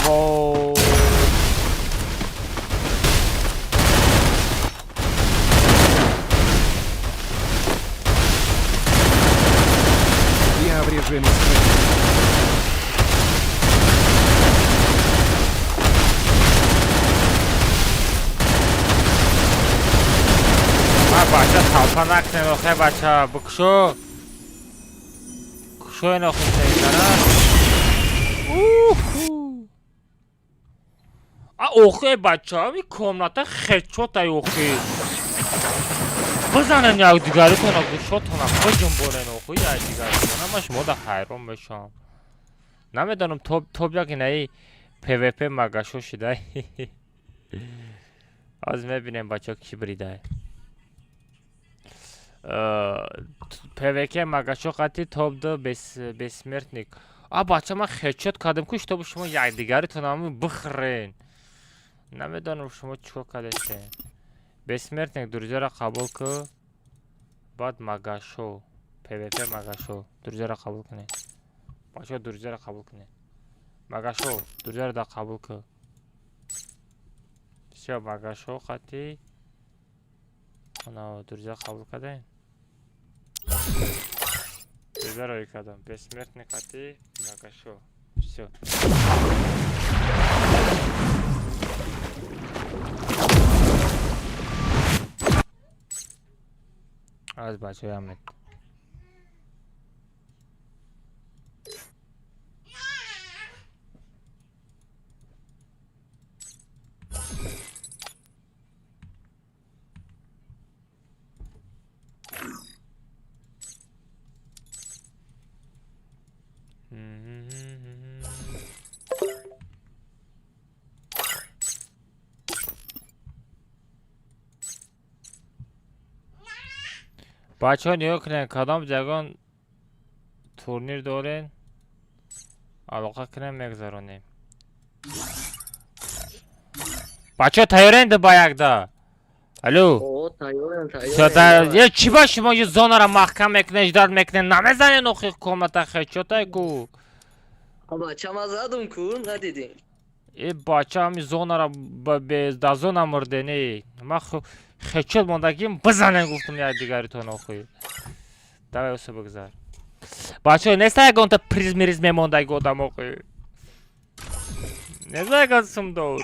Воу. Я в режиме стресса. Ма бача талпа накунем, охе бача, бикушо. Кушоен охе сейтара. Уху. А охе бача, ми комната хечотай охе. Бизанен якдигаритона, гӯшотона биҷунбонен охи якдигаритона, ман шумо да ҳайрон мешавам. Намедонам тоб як инаи ПВП магашо шидай. Аз мебинем бача ки бридай. ПВК магашо қати топ ду бессмертник. А бача ман хечот кардам ку чтобы шумо якдигаритон бихӯрен. Намедонам шумо чикор кардастен. Бессмертник друзьяро қабул ку. Баъд магашо, ПВП магашо, друзьяро қабул кунед. Бачаҳо друзьяро қабул кунед. Магашо, друзьяро да қабул ку. Всё, магашо қати ана друзья қабул кардем. Друзьяро кардам. Бессмертник қати магашо. Всё. Аз бачаҳои Амед. Бачаҳо нигоҳ кунед, кадом ягон турнир дорен? Алоқа кунем, мегузаронем. Бачаҳо, тайёрен ба якда? Алло. О, тайёрем, тайёрем. Е, чӣ ба шумо ё зонара маҳкам мекунед, ждать мекунед, намезанед охи комната хечотай ку? Бача, ма задум ку, надидӣ? Э, бача, ҳами зонара да зона мурде, не. Ма хечот мондагим, бизанем гуфтум якдигаритон охи. Давай, усо бигзар. Бачаҳо, неста ягонта приз мириз мемондаги одам охи? Неста ягон сумдор?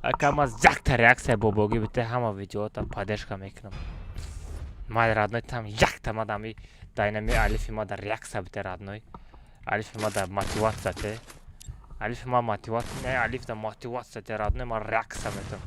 Ака, ман якта реаксия бобогӣ бите, ҳама видеота поддержка мекунам. Ман, родной, там якта мадами дайнами алифи ма да реаксия бите, родной. Алифи ма да мотивация те. Алифи ма мотивация, не, алиф да мотивация те, родной, ма реаксия метам.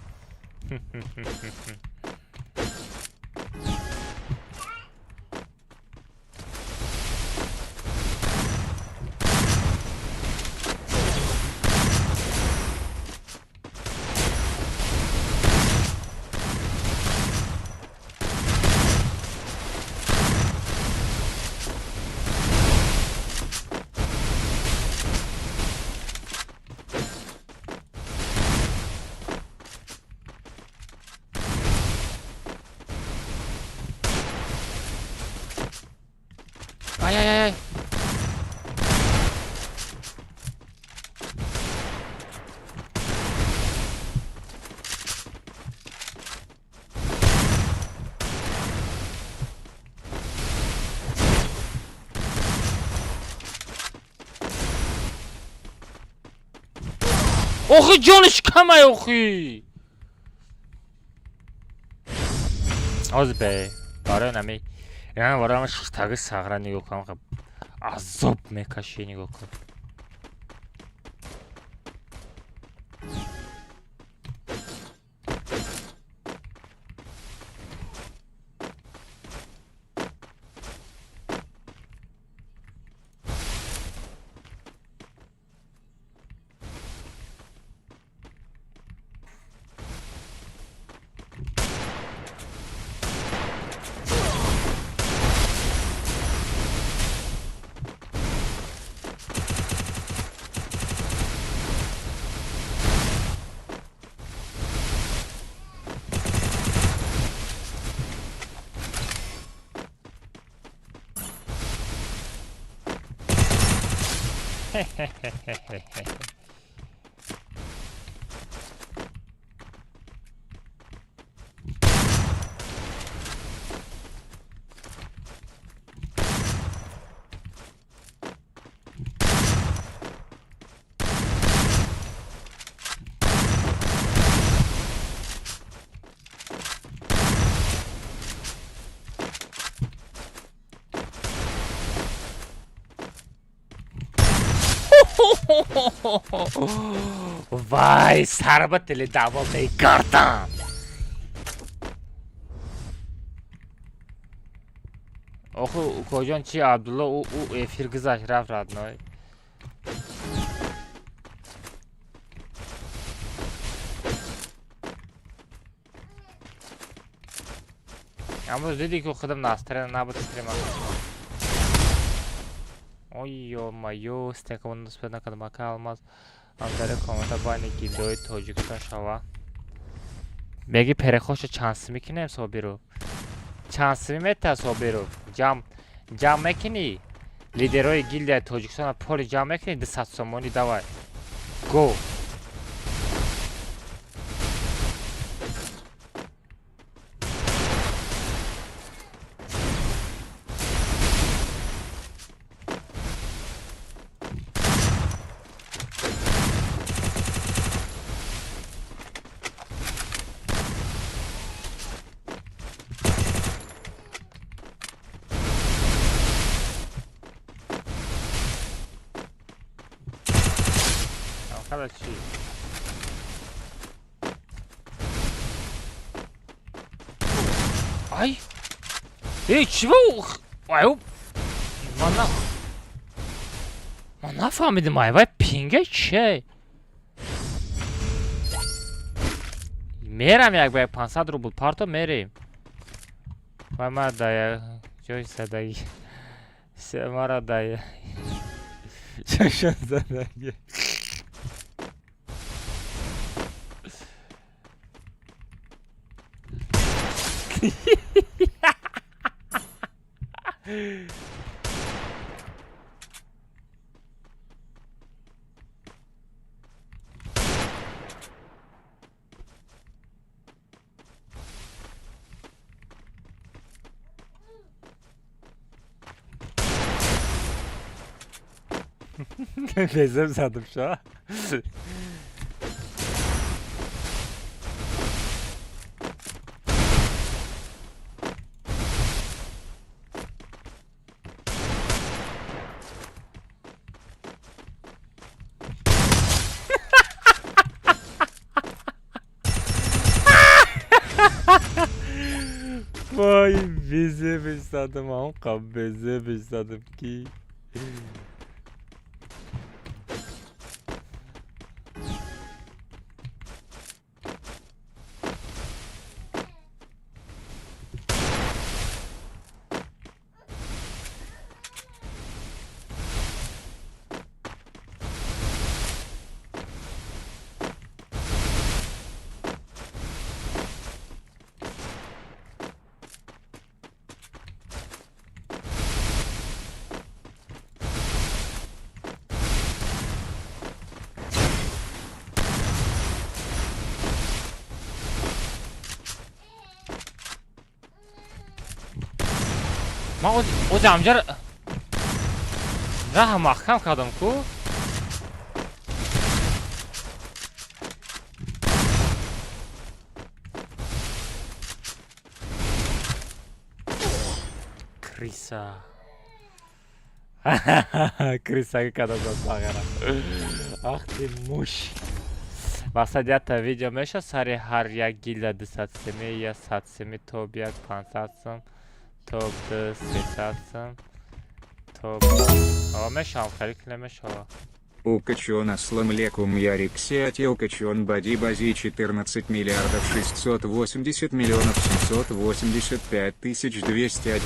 Ай, ай, ай, ай. Охи, ҷониш камай охи. Ҳозир бе барои нами яна барои ҳама шиштаги сағра нигоҳ кунам, азоб мекашӣ, нигоҳ кун. Вай, сарба тили даъво мегардам. Охи, укоҷон, чи Абдулло ӯ эфир гузашт, рафт, родной. Амрӯз дидӣ, ки худам настроение набуд стрима. Ой, ё-моё, стекамон успел накардам, ака Алмаз. Ҳамдари комната байни гилдои Тоҷикистон шава. Меги переход ша чанд сими кинем, Собиру? Чанд сими мета, Собиру? Ҷамъ ҷамъ мекунӣ? Лидерои гилдияи Тоҷикистона поли ҷамъ мекунӣ 200 сомонӣ, давай. Го. Хала чӣ? Ай! Эй, чӣ ба ай ман нафаҳмидим, ай вай пинга чие? Мерам як ба як 500 рубл парто мерем. Вай мара да ҷои садаги. Мара да Чашон задаги. Bezem zadım şu an. Vay bizi bistadım amka bizi bistadım ki. Ма ози амҷа раҳа маҳкам кардам ку. Криса. Криса кардам сағара. Ах ты муш. Мақсад якта видео меша сари ҳар як гилда 200 семи я 100 семи топ 1 500 сом. Топ 2 300 сом. Топ. А мешам хеле намешава. Укачон аслам лекум ярик сеати укачон бади бази 14 миллиардов 680 миллионов 785 тысяч 201.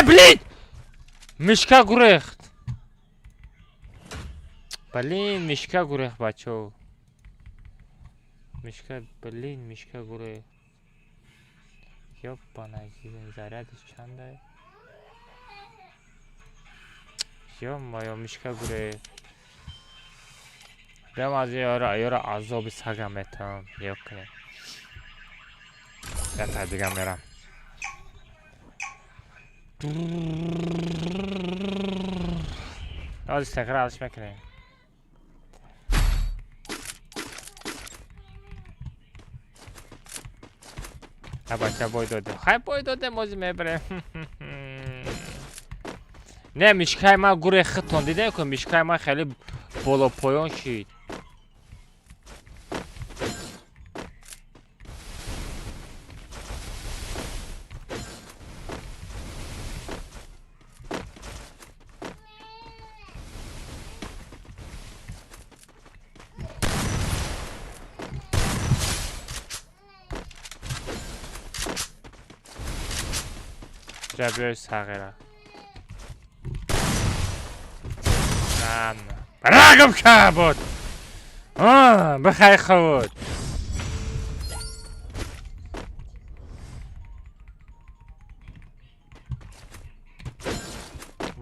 Блин! Мишка гурехт. Блин, мишка гурехт, бачо. Мишка, блин, мишка гурехт. Ёбана, зарядиш чандай? Ё-моё, мишка гурехт. Бям аз ёра азоби сага метам. Ёкне. Я та дига мерам. Аз такрораш мекунем. Бача бой додем. Хай бой додем, ози мебарем. Не, мишкаи ман гурех хитон дидем ку мишкаи ман хеле боло поён шид. Биёй сағира. На, на. Рагам шабуд. Бихай худ.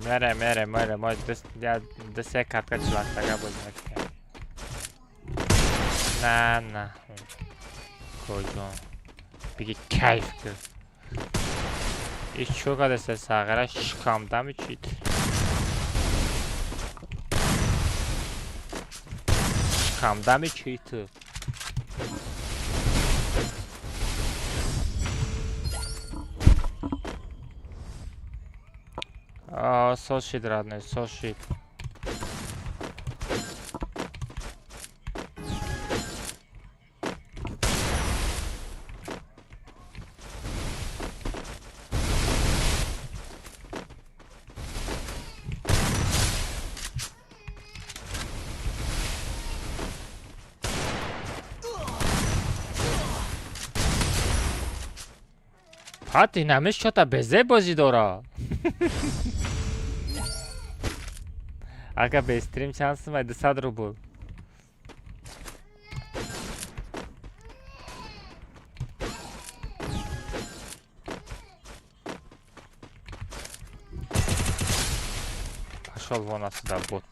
Мере, мере, мере, мо ду се катка чиластага боз мекунем. На, на. Куҷо? Биги кайф ку. Иш чӯ кадаста сағира шикамда мечид. Шикамда мечид ту. Соз шид, родной, соз шид. Ҳатто инамиш чота безе бозӣ дора. Ака, бе стрим чанд сумай? 200 рубл. Пошел вон отсюда, бот.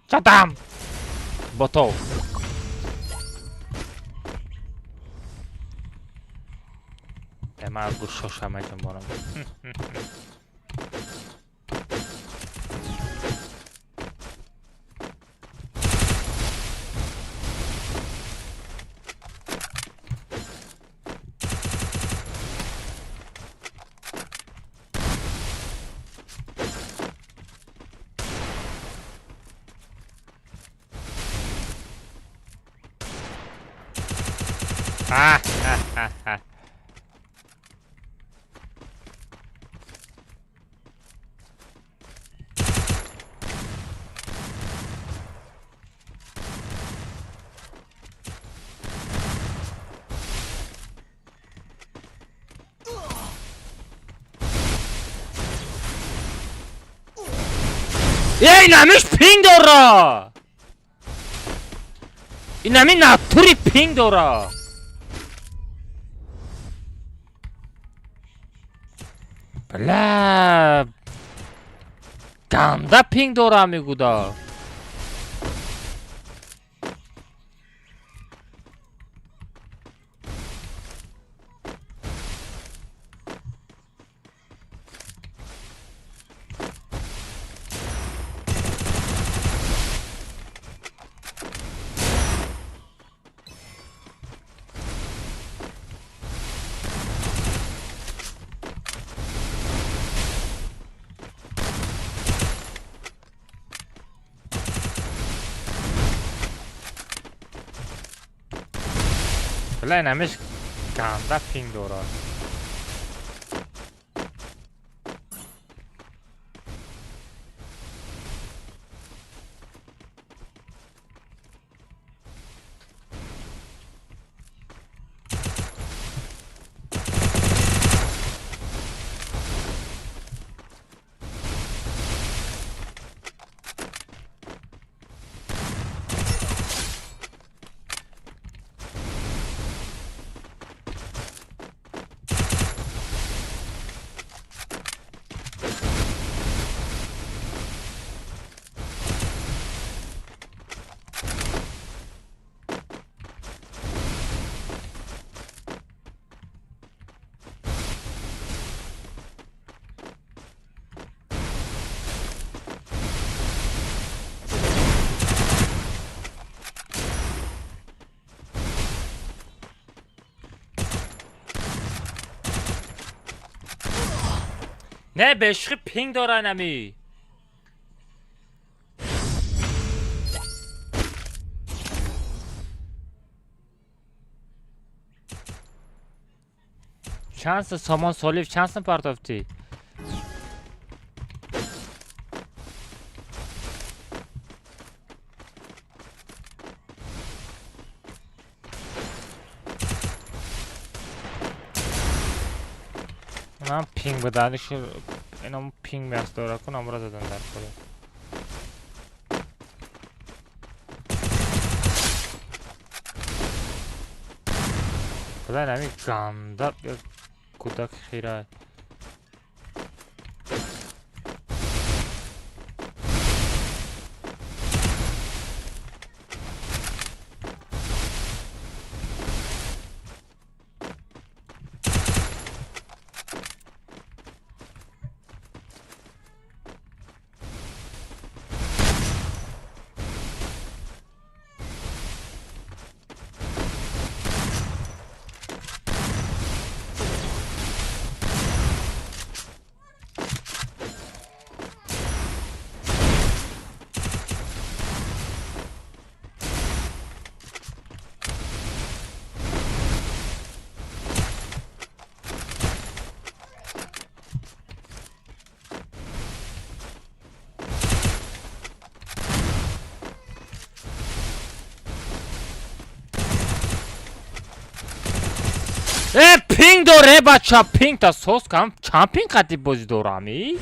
Чо там? Ботов. Ма гӯшоша меҷунбонам. Ха-ха-ха. Эй, намиш пинг дора! Инами натури пинг дора! Бля, ганда пинг дора мегуда. Бля, инамиш ганда пинг дора. Не, бешхи пинг дора инами. Чанд сомон солиф, чанд сум партофтӣ? Ман пинг баданиши, инам пинг меаст дора кун, амра задан дар кора. Бля, ҳами ганда кӯдак хира. Э, пинг доре, бача, пинг та сос кам. Чанд пинг қати бозӣ дорам, и?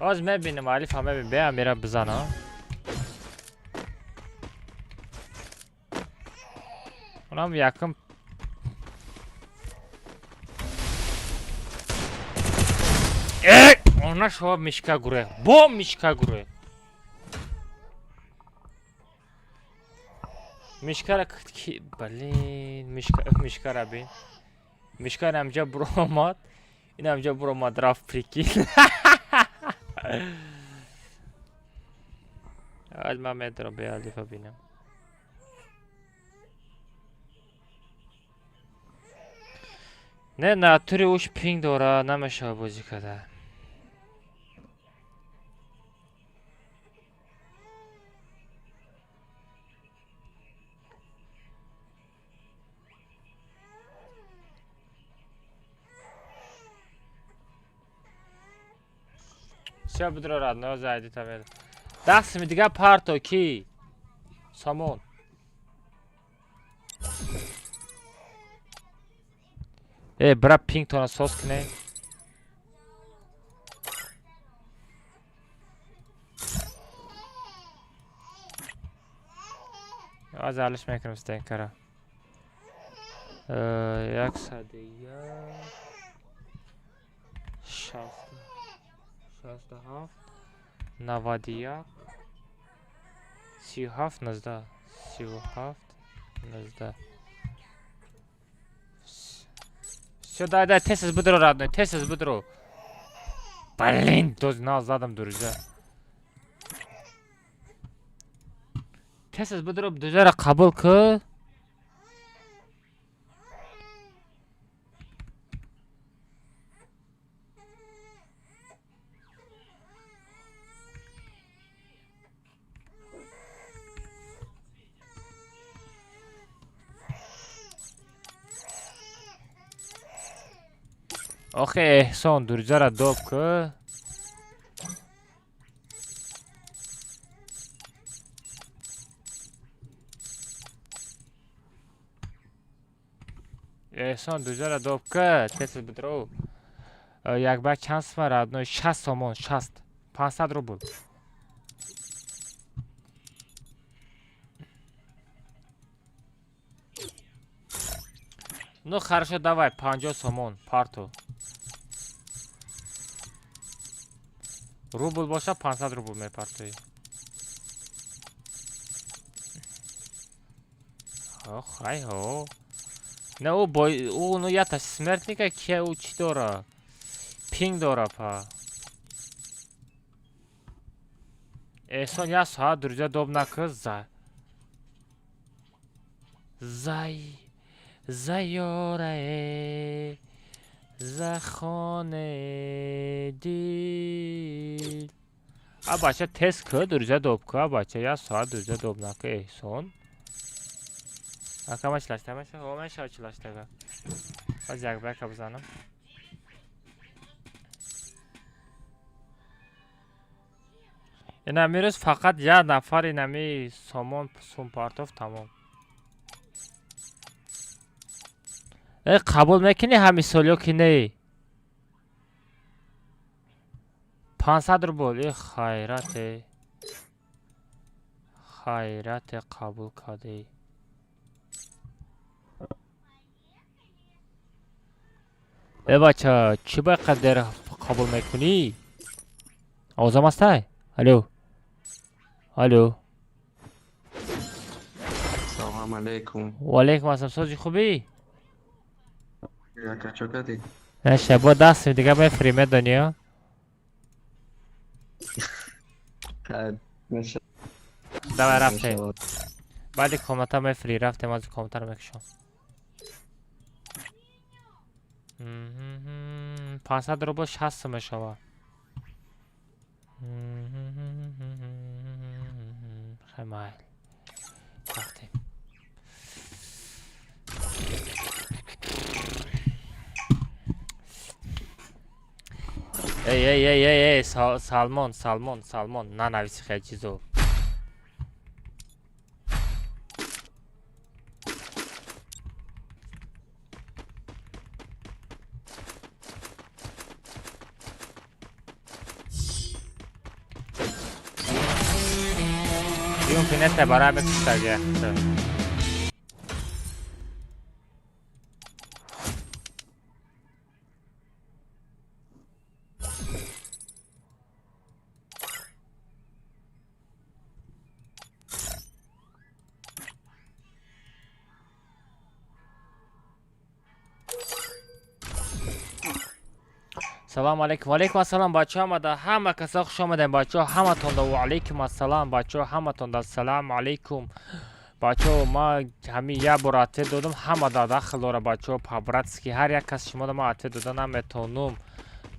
Оз мебинем, Алифа мебинем, бея мера бизана. Унам якум. Э, она шо мишка гуре. Бо мишка гуре. Мишкара ки, блин, мишка, мишкара бин. Мишка инамҷа буромад. Инамҷа буромад, рафт, прикинь. Аз ман медорам, бе Алифа бинам. Не, натури уш пинг дора, намешава бозӣ карда. Всё, бидро, родной, зайди там. Дастми дига парто ки? Сомон. Э, бра, пинг тона сос кне. Аз алиш мекунам стенкара. 101 67 91 37 19 37 19. Всё, дай, дай, тез бидро, родной, тез бидро. Блин, доз наз задам, друзья. Тез бидро, друзья, қабул ки. Охе, Эҳсон, друзьяра доб ки. Эҳсон, друзьяра доб ки, тез бидро. Як ба чанд сма, родной? 60 сомон, 60. 500 рубл. Ну хорошо, давай, 50 сомон, парту. Рубл боша, 500 рубл мепартоӣ. Хай ҳо. Не, ӯ бой, ӯ ну ята смертника кия, ӯ чӣ дора? Пинг дора па. Эҳсон, як соат друзья доб накӣ за. Зай. Заёрае за хоне дил. А бача, тез ки, друзья доб ки, а бача, як соат друзья доб накӣ, Эҳсон. Ака, ма чилаштага, меша, меша чилаштага. Баз як бака бизанам. Инами рӯз фақат як нафар инами сомон сум партоф, тамом. Э, қабул мекунӣ ҳамин сол ё ки не? 500 рубл. Э, хайрате. Хайрате қабул кардӣ. Э бача, чӣ ба қадр қабул мекунӣ? Овозам ҳастай? Алло. Алло. Салом алейкум. Ва алейкум ассалом. Сози хубӣ? Яка чо кардӣ? Наша, бо даст дига мефурӣ, медонӣ, ё? Наша. Давай рафтем. Баъди комната мефурӣ, рафтем аз комнатаро мекушам. 500 рубл 60 сум мешавад. Хай майл. Рафтем. Эй, эй, эй, эй, эй, Салмон, Салмон, Салмон, нанависи хеле чизо. Юнки неста барои бикуштаги. Салом алейкум. Алейкум ассалом бачаҳо, омада ҳама касо хуш омадем бачаҳо, ҳаматонда ва алейкум ассалом бачаҳо, ҳаматонда ассалому алейкум. Бачаҳо, ма ҳамин як бор ответ додам, ҳама да дахл дора бачаҳо, по-братски ҳар як кас шумо да ма ответ дода наметонум.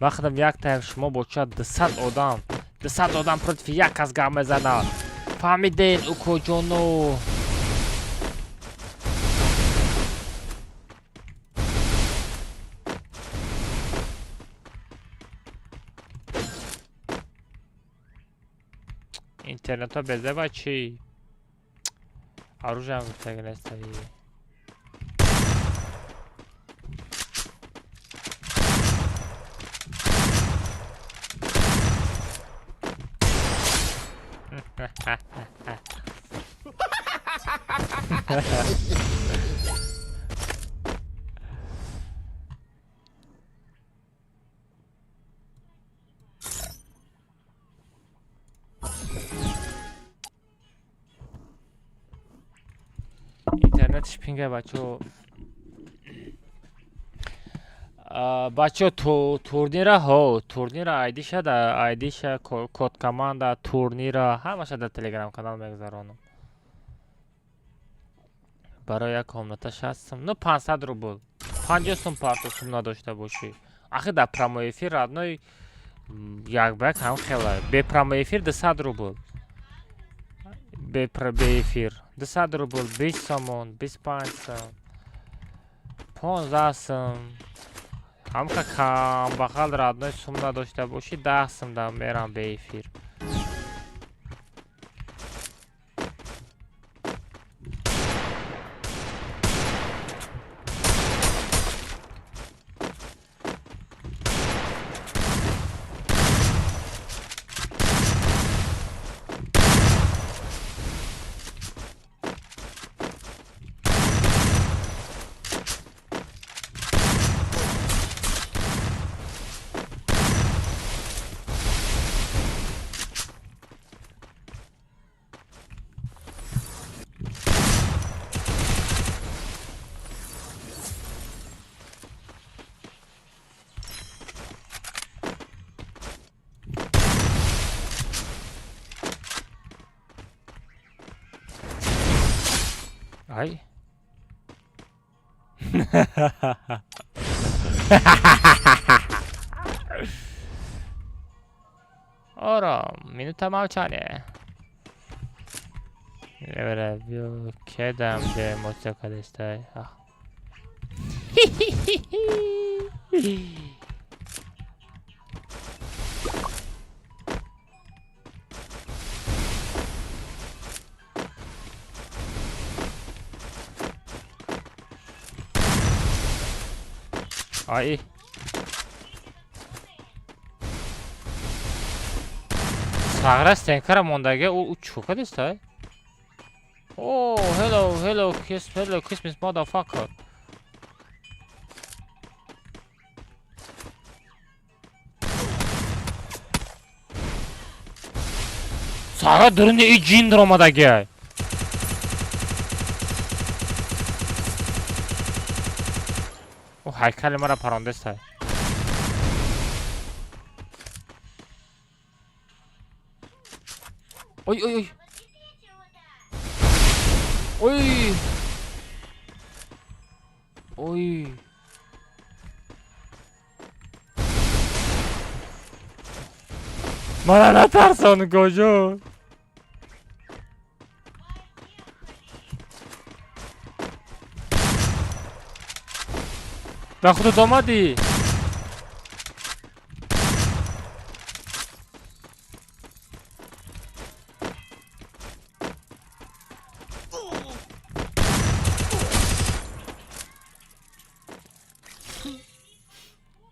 Ман худам як таим шумо боча 200 одам, 200 одам против як кас гап мезанад. Фаҳмиден, укоҷоно? Интернетҳо безеба чӣ? Оружиям гуфтаги нестаи. Интернетш пинга бачо. Бачо, турнира ҳо, турнира айдиша да айдиша код команда турнира ҳамаша дар телеграм канал мегузаронам. Барои як комната 60 сум, ну 500 рубл. 50 сум парту сум надошта бошӣ. Ахи дар прямой эфир родной як ба як ҳам хела. Бе прямой эфир 200 рубл. Бе эфир 200 рубл, 20 сомон, 25 сом, 15 сом. Ҳамка камбағал родной сум надошта бошӣ, 10 сум да мерам бе эфир. Ай. Ором, минута молчания. Кедам де моцака дестай. Ай. Сағра стенкара мондаги, ӯ чӣ кардистай? О, hello, hello, kiss, hello, Christmas motherfucker. Сағра дуруни и ҷин омадагиай. Ӯ ҳайкали мара парондестай. Ой, ой, ой. Ой. Ой. Мара натарсон куҷо? Да худат омадӣ?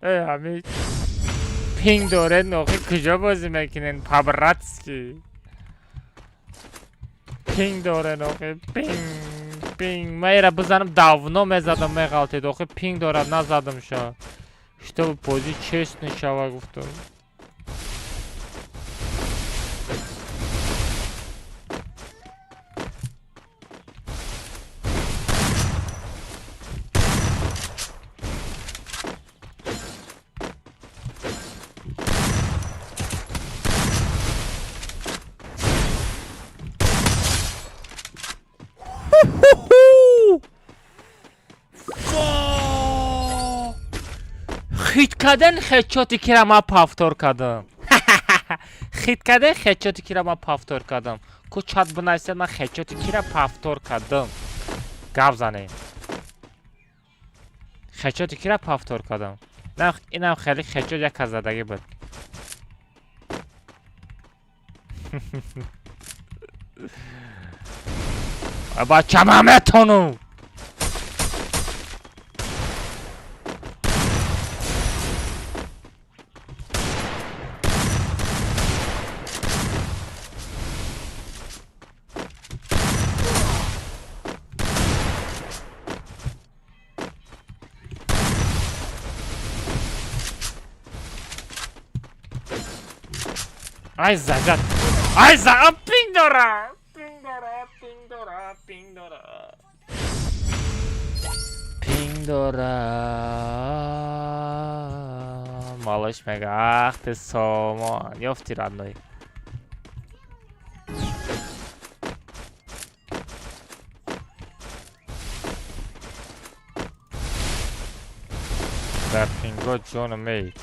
Э, ҳами пинг доред, нохи куҷо бозӣ мекунен, по-братски? Пинг доре, нохи, пинг, пинг. Ман ира бизанам, давно мезадам, меғалтид, охи пинг дорад, назадам ша. Чтобы бозӣ честно шава, гуфтам. Хит кардан хедшоти кира ман повтор кардам. Хит кардан хедшоти кира ман повтор кардам. Ку чат бинависед, ман хедшоти кира повтор кардам. Гап занем. Хедшоти кира повтор кардам. Инам хеле хедшот як задагӣ буд. Бача, ман метонам. Ай зажат. Ай за пинг дора. Пинг дора, пинг дора, пинг дора. Пинг дора. Малыш мега, ах ты сомон. Ёфти, родной. Дар пинго ҷону мей.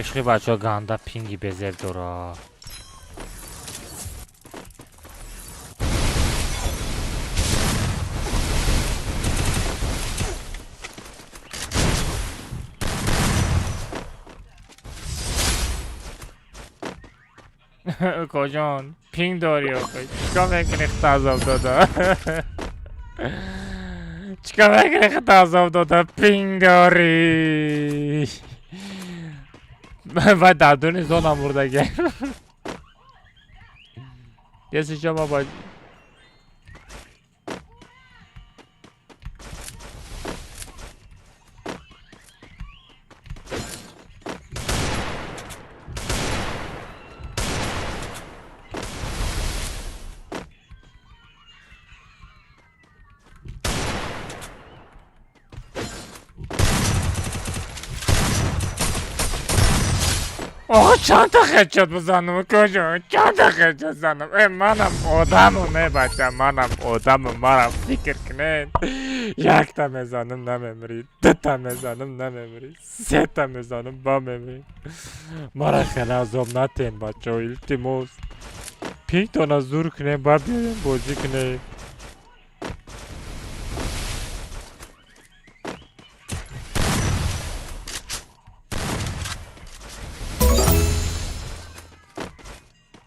Ишқи бачаҳо ганда пинги безеб дора. Коҷон, пинг дорӣ охи. Чикор мекунӣ хита азоб дода? Чикор мекунӣ хита азоб дода? Пинг дорӣ. Вай дар дуни зона мурдаге. Если что, ма Охо, чандта хедшот бизанам, куҷо? Чандта хедшот занам? Э, манам одамам, э, бача, манам одамам, манам фикр кунед. Якта мезанам, намемирӣ, дута мезанам, намемирӣ, сета мезанам, ба мемирӣ. Мара хеле азоб натен, бачаҳо, илтимос. Пинтона зур кунем, ба биёем бозӣ кунем.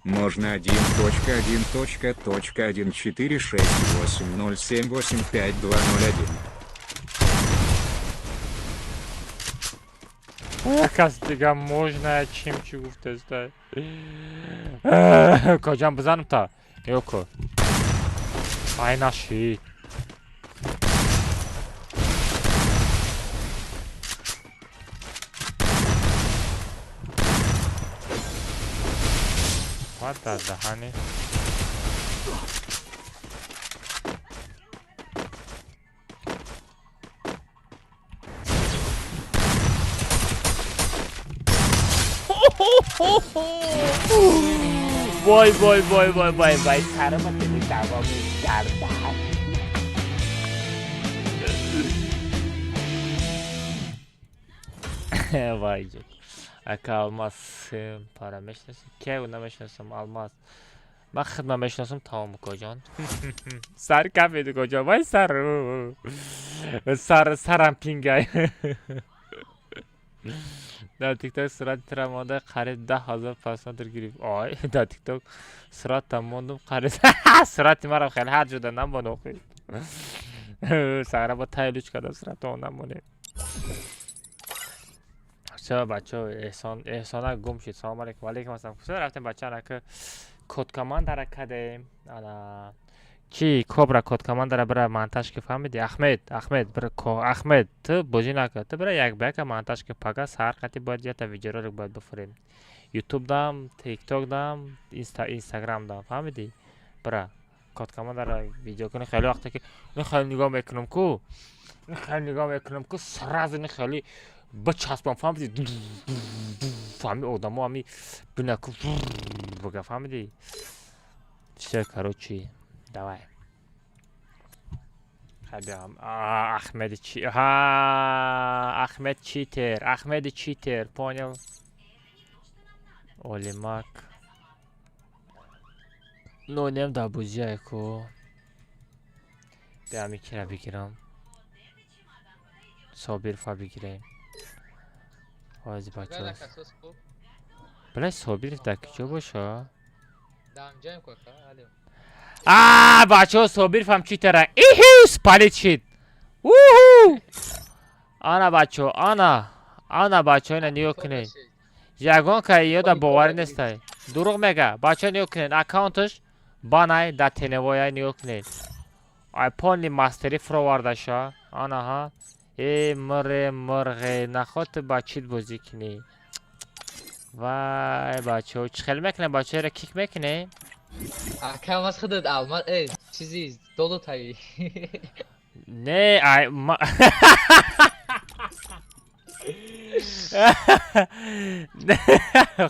Можно 1.1.1.468078520. Як кас дига можно чим чӣ гуфтеста? Коҷам бизанам та? Ёко. Ай, нашид. What the даҳани? وای وای وای وای وای وای، سرم دلی دعوا می‌کردم. Вай ҷон. Ака, Алмаз пара мешинасӣ? Ке намешинасам, Алмаз. Ман хидма мешинасам, тамом, укоҷон. Сар кафед, укоҷон. Вай, сар. Сар сарам пингай. Дар тикток сурати тира монда, қариб 10 000 просмотр гирифт. Ой, дар тикток суратам мондум, қариб сурати маро хеле ҳар ҷода намон охи. Сара бо тай луч карда суратамо намонем. Всё, бачаҳо, Эҳсон, Эҳсона гум шуд. Салом алейкум. Валейкум ассалом. Куҷо рафтем, бача? Анака код командара кадем. Ана чӣ, Кобра, код командара бира монтаж ки, фаҳмиди? Ахмед, Ахмед, бира, Ахмед, ту бозӣ накар. Ту бира як ба яка монтаж ки, пага саҳар қати бояд ята видеоролик бояд бифурем. Ютуб дам, Тикток дам, Инстаграм дам, фаҳмиди? Бира код командара видео кунӣ. Хеле вақте ки хеле нигоҳ мекунам ку, хеле нигоҳ мекунам ку, сразу хеле бичаспам, фаҳмиди? Фаҳми, одамо ҳами бинаку бага, фаҳмиди? Всё, короче, давай. Ахмеди чи? Ҳа, Ахмед читер, Ахмеди читер, понял? Олимак. Нонем дар бозиай ку. Биям икира бигирам. Собирфа бигирем. Ҳози, бачаҳо. Билай, Собиров дар куҷо боша? А, бачаҳо, Собирфам читера. Иҳу, спалить шид. Уху! Ана, бачаҳо, ана. Ана, бачаҳо, ина нигоҳ кунед. Ягон кай ёда боварӣ нестай. Дурӯғ мега. Бачаҳо, нигоҳ кунед, аккаунташ банай дар теневоя, нигоҳ кунед. Ай полный мастери фуровардаша. Ана ҳа. Э, мыре мырғе, наход ту ба чит бозӣ кунӣ? Вай, бачаҳо, чӣ хел мекунем, бачаҳоро кик мекунем? Ака, мас худат алмаз, э, чизи долотаи. Не, ай ма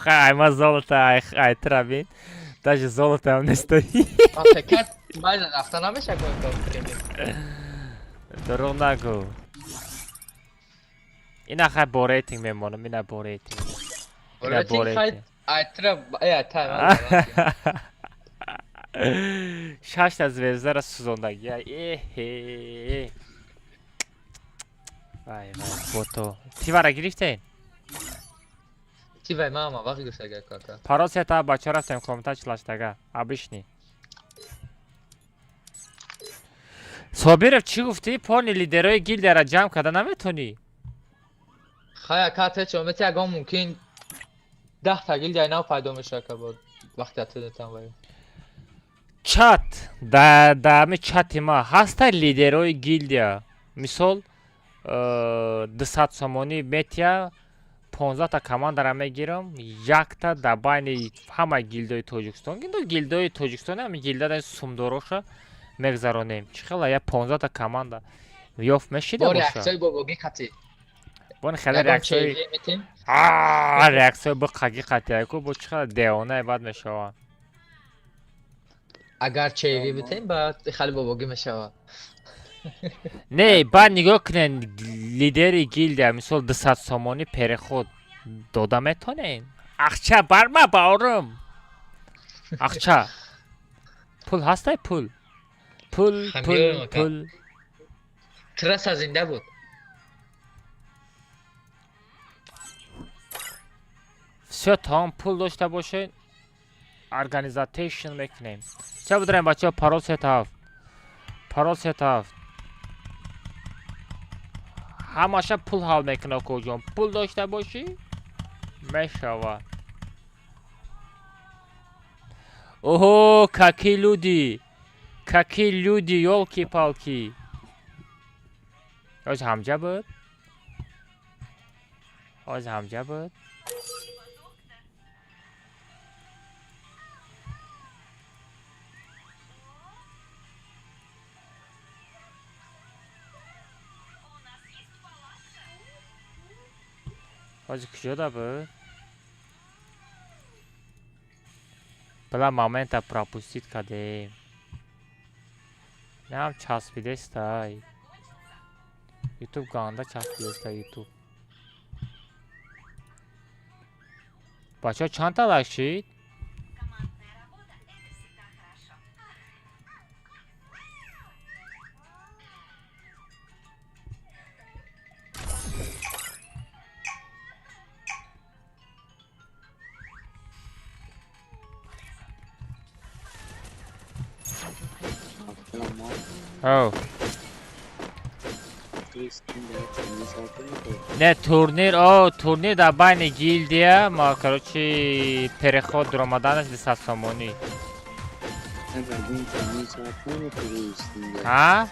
ай ма золото, ай ай тра бин. Даже золото ам нестои. Афекат майда рафта намеша кор. Дурӯғ нагӯ. Ина хай бо рейтинг мемонам, ина бо рейтинг. Ина бо рейтинг. Ай тра, э, ай та. Шашта звездара сӯзондагия. Эҳе. Вай, вай, фото. Тивара гирифтем? Тивай мама, вақт гирифтага, кака. Парол сета, бача, рафтем комната чилаштага. Обычный. Собиров, чӣ гуфтӣ? Полный лидерои гилдияра ҷамъ карда наметонӣ? Хай, ака, те чомети ягон мумкин 10 та гилдияи нав пайдо мешава, ка, бо вақти атудетан вай. Чат, да ҳами чати ма ҳаста лидерои гилдия. Мисол, 200 сомонӣ метия, 15та командара мегирам, якта дар байни ҳама гилдои Тоҷикистон, гилдои Тоҷикистон, ҳами гилдаи сумдороша мегзаронем. Чӣ хела, я 15та команда ёфт мешида Бори боша? Аксои бобоги қати. Бон хеле реаксияи реаксияи биқаги қатияку бо чӣ қадар девонаи бад мешаванд. Агар чайви битем, баъд хеле бобогӣ мешавад. Не, баъд нигоҳ кунед, лидери гилдия мисол 200 сомонӣ переход дода метонен? Ахча барма баорум. Ахча. Пул ҳастай пул? Пул, пул, пул. Трасса зинда буд. Всё, тамом, пул дошта бошед, организатейшн мекунем. Ча будраем бачаҳо, парол 37. Парол 37. Ҳамаша пул ҳал мекунад, коҷон. Пул дошта бошӣ, мешавад. Оҳо, какие люди! Какие люди, ёлки-палки. Оз ҳамҷа буд? Оз ҳамҷа буд? Ҳозир куҷода буд? Била момента пропустить кардем. Неам часпидестай. Ютуб ганда часпидестай ютуб. Бачаҳо чандта лайк шид? Оу. Не, турнир, о, турнир дар байни гилдия, ма, короче, переход дуромаданаш 200 сомонӣ. Ҳа?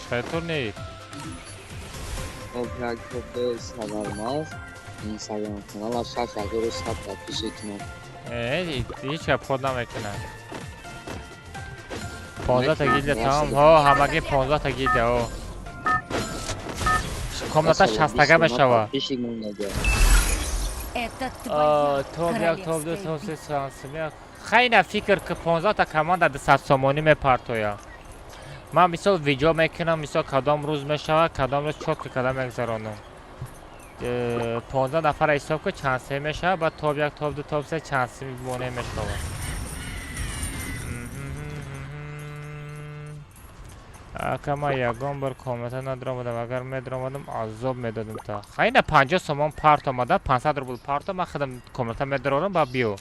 Чӣ турнир? Ҳеҷ гап ход намекунад. 15 та гилдия тамом. Ҳо, ҳамагӣ 15 та гилдия, ҳо. Комната 60тага мешавад. Топ як, топ ду, топ се, сансимя. Хайна фикр ки 15 та команда 200 сомонӣ мепартояд. Ман мисол видео мекунам, мисол кадом рӯз мешавад, кадом рӯз чётко када мегзаронам. 15 нафара ҳисоб кун, чанд се мешавад, баъд топ як, топ ду, топ се чанд се монеъ мешавад. Ака ман ягон бор комната надиромадам, агар медиромадам азоб медодам та. Хайна 50 сомон парт омада, 500 рубл парт, ман худам комната медирорам, баъд биё.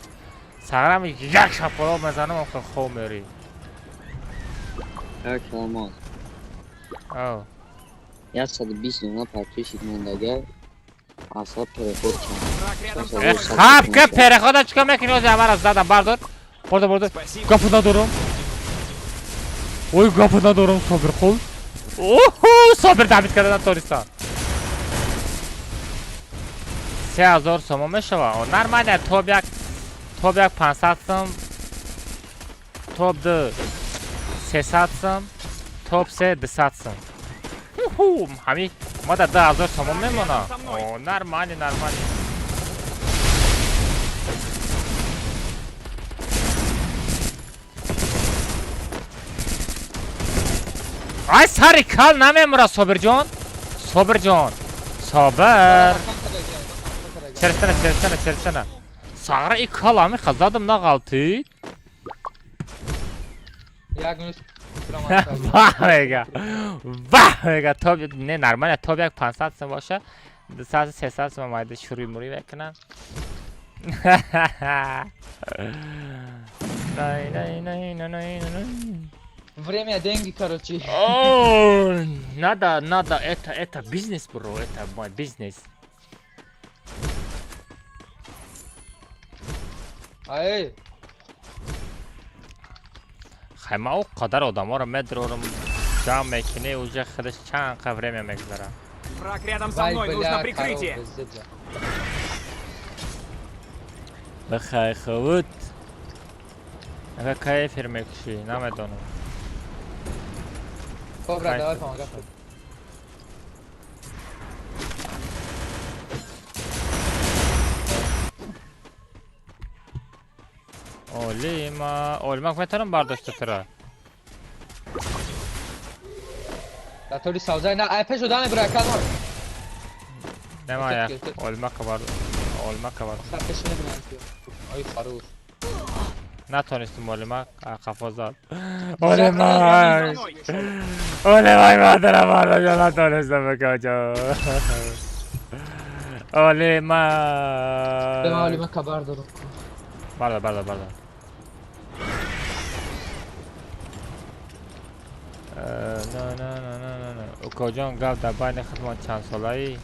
Сағрам як шапалоқ мезанам, охир хоб мерӣ. Ав. 120 дона подписчик мондага. Асаб переход чанд. Хаб ки перехода чикор мекунӣ? Ҳозир ҳамаро задам, бардор. Бордор, бордор. Гапо надорам. Ой, гапо надорам, Собирқул. Оҳо, Собир добить карда натонистам. 3000 сомон мешавад. Нормально, топ як, топ як 500 сом, топ ду 300 сом, топ се 200 сом. Уху, ҳами ма дар 2000 сомон мемонам. О, нормально, нормально. Ай сари кал намемура, Собирҷон. Собирҷон. Собир. Черсана, черсана, черсана. Сағра и кал ами хазадам нағалтид. Як минут. Ваҳ мега. Ваҳ мега. Топ не нормально, топ як 500 сом боша. 200 300 сом майда шури мури мекунам. Най най най най най най. Время деньги, короче. О, надо, надо, это бизнес, бро, это мой бизнес. Ай. Хай, ма о қадар одаморо медрорам, ҷамъ мекунӣ, уже худаш чанд қа время мегузарад. Враг рядом со мной, нужно прикрытие. Бихай хавут. Ага кай эфир мекушӣ, намедонам. Кобра, давай помогай. Олима, олимак метавонам бардошта тура. Да толи савзай на, ай пеш одаме бра канор. Нема я, олимака бар, олимака бар. Пеш небрам. Ай харуш. Натонистим олимак, қафо зад. Олимак! Олимак мадара бардошта натонистам бикоҷо. Олимак! Бема олимака бардорам. Бардор, бардор, бардор. Не, не, не, не, не, не. Укоҷон гап дар байни худмон чанд солаӣ?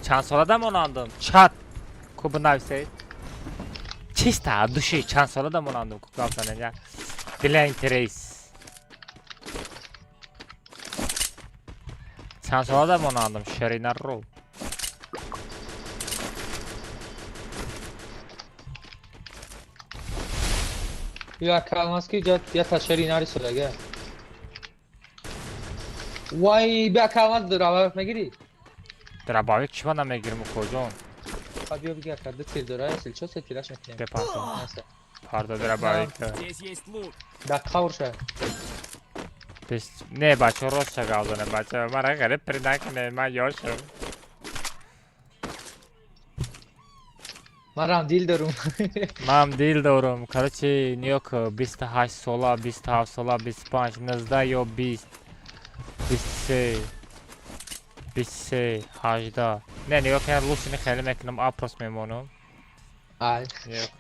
Чанд солада монандам? Чат! Ку бинависед. Чиста души чанд солада монандам ку гап занем я. Для интерес. Чанд солада монандам ширина ру. Я калмаски я ташери нари солага. Вай, бия калмас дробовик мегири? Дробовик чима намегирим укоҷон? Ха биё биги ака ду тир дора, сил чо се тираш мекунем. Департо. Парда дробовик. Здесь есть лут. Да қаврша. Не бачо рост шагал донем бачо. Мара ғариб принакне, ман ёшам. Манам дил дорум. Ман дил дорум. Короче, ниёк 28 сола, 27 сола, 25, 19 ё 20, 23, 23, 18. Не, ниёк я лучше не хеле мекунам, опрос мемонам. Ай.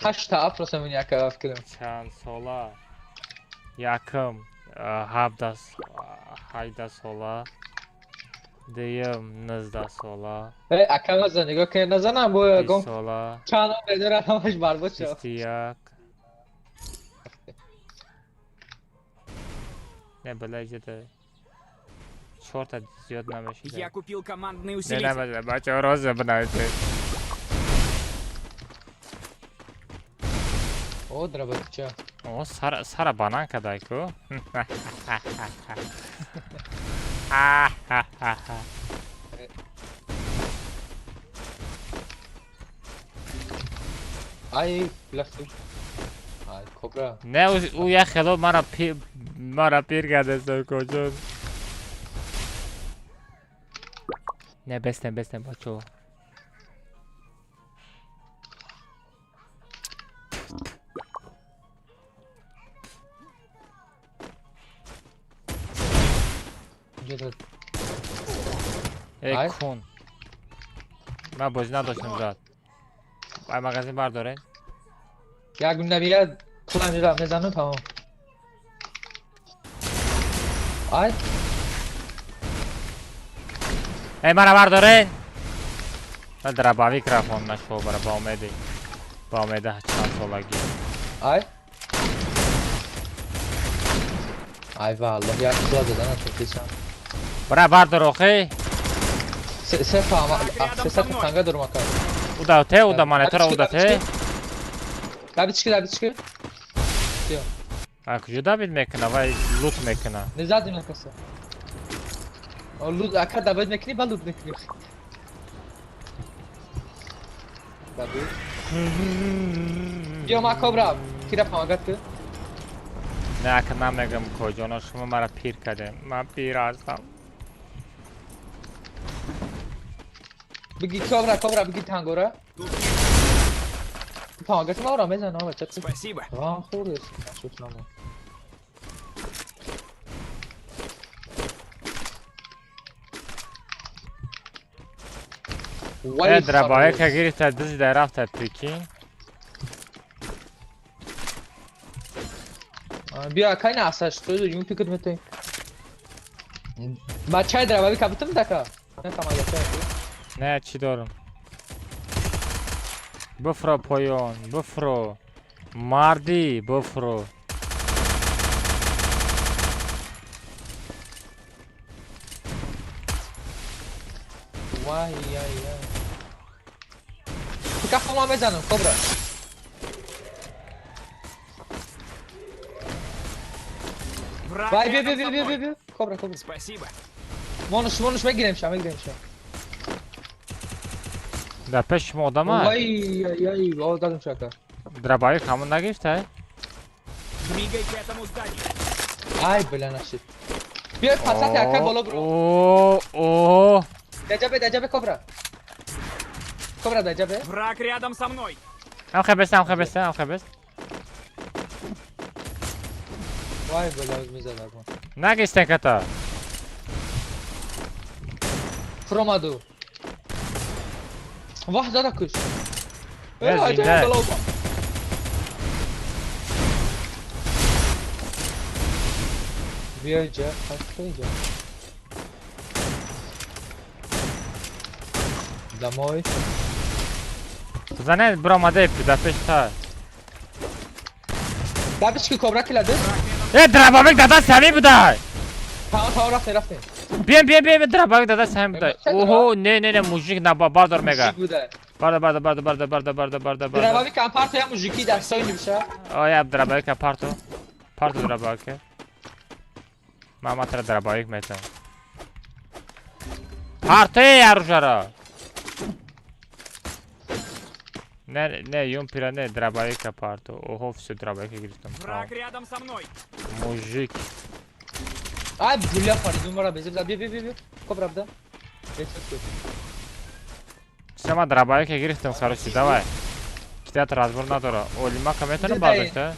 8 та опрос мемони ака фикрам. Чанд сола? Якум 17, 18 сола. Дуюм 19 сола. Э, ака маза нигоҳ кунед, назанам бо гом. Сола. Чанд бедора ҳамаш барбод шуд. 21. Не, бля, где-то чорта зиёд намешид. Я купил командный Не, усилитель. не, бачо роза бинависед. О, дробовича. О, сара сара банан кадай ку. Ай, лахти. Ай, кобра. Не, ӯ як хело мара пир кардест укоҷон. Не, бестем, бестем, бачо. Эй, кун. Ман бозӣ надоштам зад. Ай магазин бардорен. Як набия кулам мезанам тамом. Ай. Эй, мара бардорен. Ман дробовик рафтам нашо бара ба умеди. Ба умеди чанд солагӣ. Ай. Ай валлоҳ, як кула задан атописам. Бара бардор охи. Се фама, се танга дорум ака. Уда те, уда монитора уда те. Дабички, дабички. Всё. А куҷо дабид мекуна? Вай лут мекуна. Не задим акаса. О лут ака дабид мекунӣ, ба лут мекунӣ. Дабид. Биё ма кобра, кира помогат ку. Не, ака намегам куҷоно, шумо мара пир кардем. Ман пир ҳастам. Бигӣ кобра, кобра, бигӣ тангора. Помогать мара мезанам, бача. Спасибо. Вам хурдес, нашуд намо. Э, дробовика гирифта, дизида рафта, прикинь. Биё, акай на асаш, то юм пикр метои. Бачаи дробовика бутум дака. Не помогать. Не, чӣ дорам? Буфро поён, буфро. Марди, буфро. Вай, яй, яй. Фика хома мезанам, кобра. Вай, бия, бия, бия, бия, бия. Кобра, кобра. Спасибо. Монуш, монуш, мегирем ша, мегирем ша. Дар пеши шумо одама? Вай, ай, ай, дадам шака. Дробовик ҳамон нагирифта? Двигай к этому зданию. Ай, бля, нашид. Биёй пасати ака боло бро. О, о. Даҷабе, даҷабе, кобра. Кобра, даҷабе. Враг рядом со мной. Ам хебес, ам хебес, ам хебес. Вай, бля, мизада. Нагистен ката. Фромаду. Вах, зада куш. Не, зинда. Биёй ҷа, ҷа. Домой. Зане биромаде дар пеш та. Дар пеш ки кобра килади? Э, дробовик дада сами будай. Тамом, тамом, рафтем, рафтем. Бием, бием, бием, дробовик дада сами будай. Оҳо, не, не, не, мужик на бардор мега. Барда, барда, барда, барда, барда, барда, барда, барда. Дробовик ам парто я мужики дар сой нибша. Оя, дробовик парто. Парто дробовик. Мама тра дробовик метам. Парте оружие. Не, не, юмпира не, дробовика парту. Ого, все дробовика гирифтам. Враг рядом со мной. Мужик. Ай, бля, фаридун мара безеб, бе, бе, бе, бе. Кобра бда. Сама дробовика гирифтам, короче, давай. Кидат разбор надора. Олимака метонам бардошта.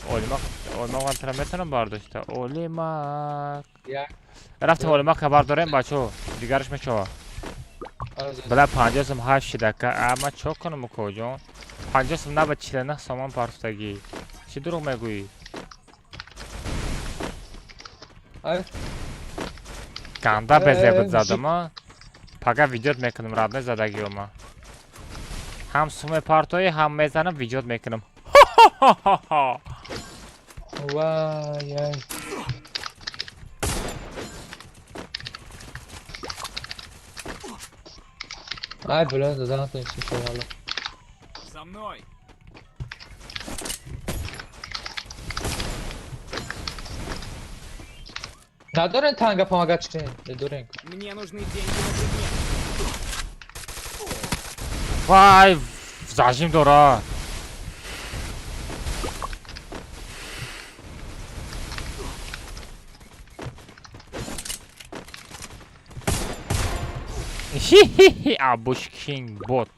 Олимак, олимак тра метонам бардошта. Олимак. Рафтем олимака бардорем, бачо. Дигарш мечова. Бля, 50 сом 8 шидака. А ма чо кунам укоҷон? 50 сом на ба 49 сомон партофтагӣ. Чӣ дурӯғ мегӯӣ? Ганда безебат задама. Пага видеот мекунам, радне задагиёма. Ҳам суме партоӣ, ҳам мезанам, видеот мекунам. Вай, ай. Ай, бля, задан шо. За мной. Надорен танга помогать чи? Надорен. Мне нужны деньги на предмет. Вай, зажим дора. Хи-хи-хи, Абушкин бот.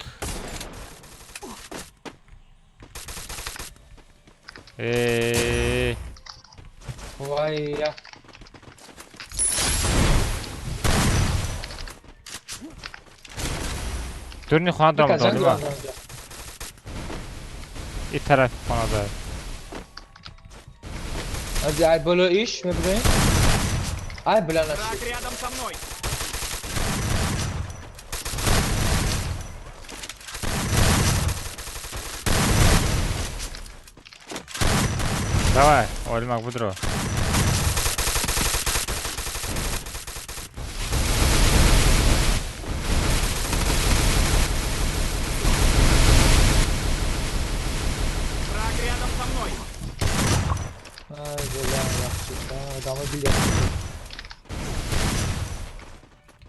Вай, я. Дурни хона дорам долима. И тараф хона дор. Ай, боло иш, мебрем. Ай, бля, на. Враг рядом со мной. Давай, Олимак, будро. Враг рядом со мной. Ай, бля, дамы бля.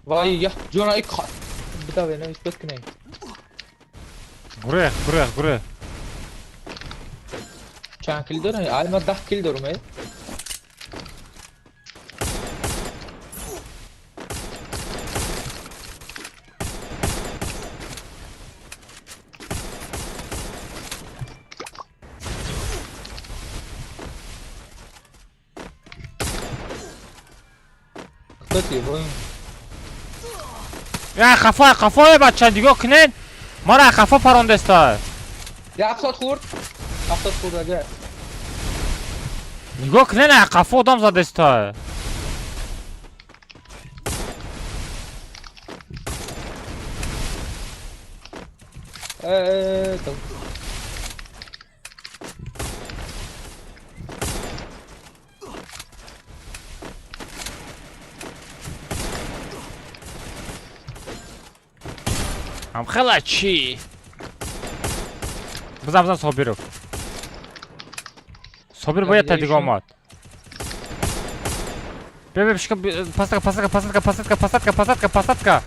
Вай, я, Джона, ик. Битаве, не испет кней. Гурех, гурех, гурех. Чанд кил дорам? Ай, ман 10 кил дорам, эй. Кто ты, воин? Я хафа, хафа, бача, нигоҳ кунед. Мара хафа парондеста. Я 70 хурд. 70 хурд ага. Нигоҳ кунед, хафа одам задеста. Ам хела чӣ? Бизан, бизан, Собиров. Собир бояд та дига омад. Бе, бе, посадка, посадка, посадка, посадка, посадка, посадка, посадка.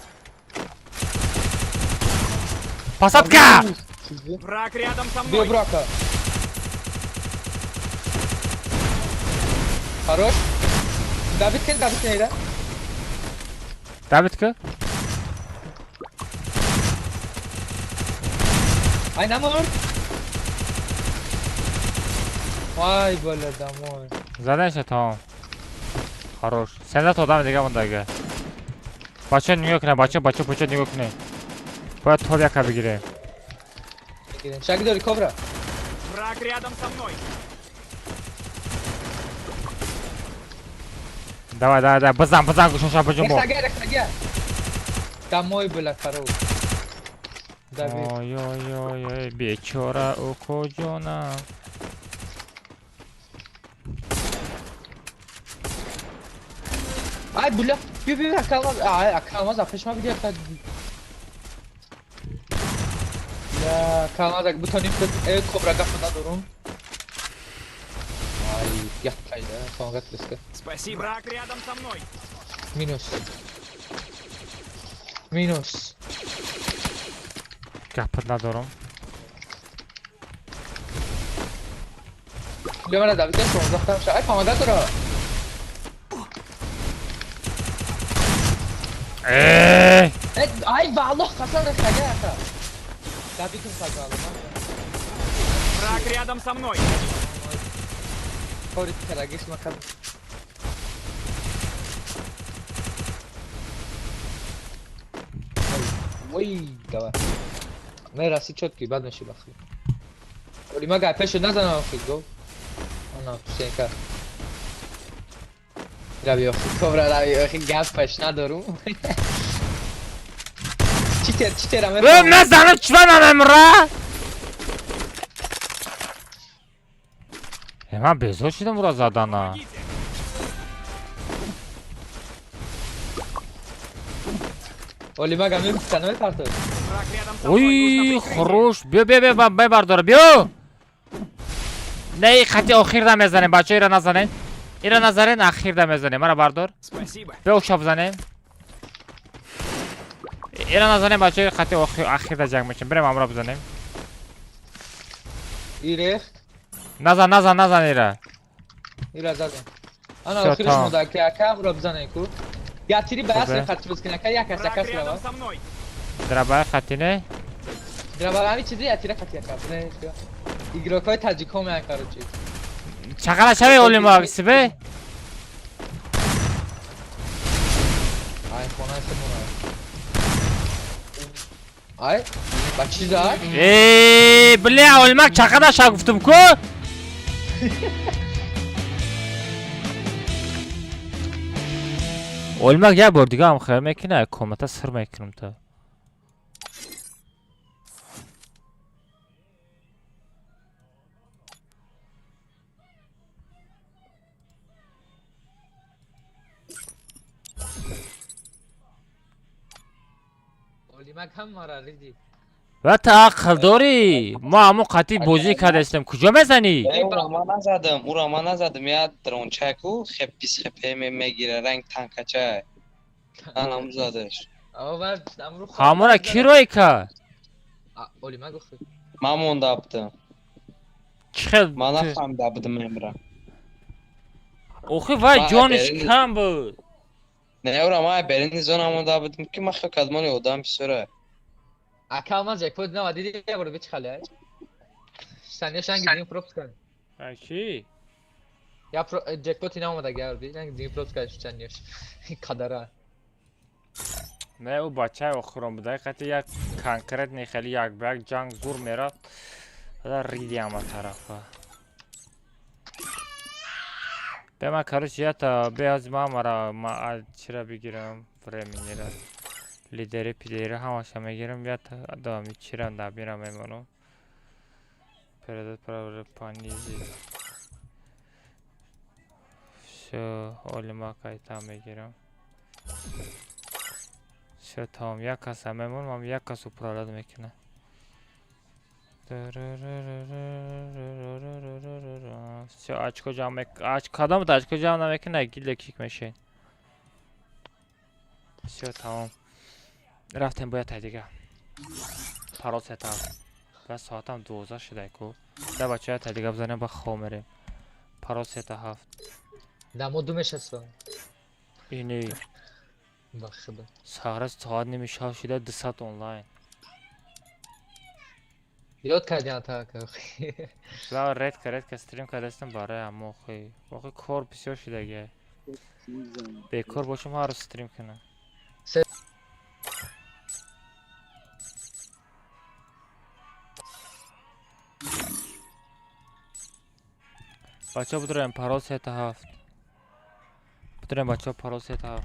Посадка! Враг рядом со мной. Бе, брака. Хорош. Давид кен, Давид кен, да? Давид ка? Ай, намор. Вай, бля, домой. Задача там. Хорош. Сенат одам дига мондага. Бача нигоҳ кунед, бача, бача, бача нигоҳ кунед. Бояд топ яка бигирем. Шаг дори кобра. Враг рядом со мной. Давай, давай, давай, базан, базан, гушоша баҷумбо. Рехтагия, Домой, бля, хорош. Ой, ой, ой, ой, бечора, укоҷона. Ай, бля, бия, бия, акалмаз, ай, акалмаз, апешма бия, та. Бля, акалмаз, ак бутоним, э, кобра гап надорум. Ай, яқтай, да, помогат лиска. Спасибо. Враг рядом со мной. Минус. Минус. Гап надорум. Бля, мана Давид, 16 там, ай, помогат дора. Эй! Ай, валлоҳ, қасам рехтага ака. Давидум сказал, Враг рядом со мной. Кори карагиш макар. Ой, давай. Мераси чёткий, бад меши бахи. Оли мага пешо назанам охи, го. Ана, сенка. Раби охи, кобра раби охи, гапаш надорум. Читер, читер, аме. Э, назанам чва намемра? Э, ман безор шудам ура задана. Оли мага мебиста, намепартои. Ой, хорош. Биё, биё, биё, бардора, биё. Не, хати охирда мезанем, бача, ира назанем. Ира назарен, ахирда мезанем. Мара бардор. Спасибо. Биё ушо бизанем. Ира назанем, бача, хати ахирда ҷанг мешем. Бирем амро бизанем. Ирехт. Назан, назан, назан ира. Ира задем. Ана охириш мода ки ака амро бизанем ку. Я тири ба асли хати бизкин ака, як аст, як аст рава. Драба хати не? Драба ҳами чизи я тири хати ака. Игрокҳои таҷикҳо меян, короче. Чақала шаве олима, сибе? Ай, хона симона. Ай, ба чӣ зад? Эй, бля, олимак чақада ша гуфтум ку? Олимак як бор дига ҳам хел мекунад, комната сир мекунам та. Олимак ҳам мара риди. Ва та ақл дорӣ? Мо ҳамон қатъи бозӣ кардастем. Куҷо мезанӣ? Ура ман назадам, ура ман назадам. Я дрончаку хепис хепе мегира, ранг танкача. Анам задаш. Ҳамона ки рой кард? Олимак охи. Ман монда будам. Чӣ хел? Ман нафаҳмида будам эмра. Охи вай ҷониш кам буд. Не, ура ман берини зона монда будам ки ман хел кадмони одам бисёра. Ака ман ҷекпот нава диди я бор бичи хали. Саня шанги дин пропуск кан. Ки? Я ҷекпот ина омада гар би, ранги дин пропуск кан чаниш. Қадара. Не, ӯ бачаи охирон буда, қати як конкретный хели як ба як ҷанг зур мерафт. Риди ҳама тарафа. Бе ман короче ята бе аз ман мара ма чира бигирам временира. Лидери пидери ҳамаша мегирам, ята давами чира набирам мемонам. Передать право понизить. Всё, олима кайта мегирам. Всё, тамом, як каса мемонам, як кас управлять мекунам. Всё, очко ҷамъ мек... Кадом очко ҷамъ намекунад, гилда кик мешин. Всё, тамом. Рафтем бояд тай дига. Парол сета. Ба соатам 12 шуда ку. Да бача тай дига бизанем ба хоб мерем. Парол сета 7. Да мо ду мешастам. Ини. Ба худо. Саҳра соат ними шаб шуда 200 онлайн. Ёд кардиан та ака. Ла редка стрим кардастам барои аммо охи. Охи кор бисёр шудагия. Бекор бошам ҳар рӯз стрим кунам. Бачаҳо бидурем парол 3-7. Бидурем бачаҳо парол 3-7.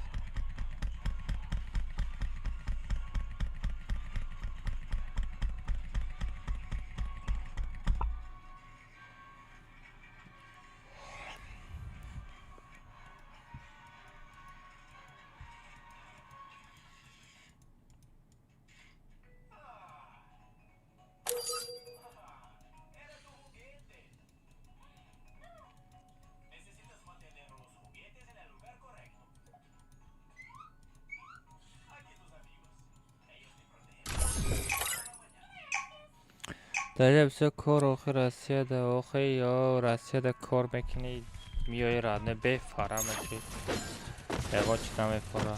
Дар бисёр кор охи Россияда охи ё Россияда кор мекунӣ миёи радне бефара мешӣ. Ягон чиз намефора.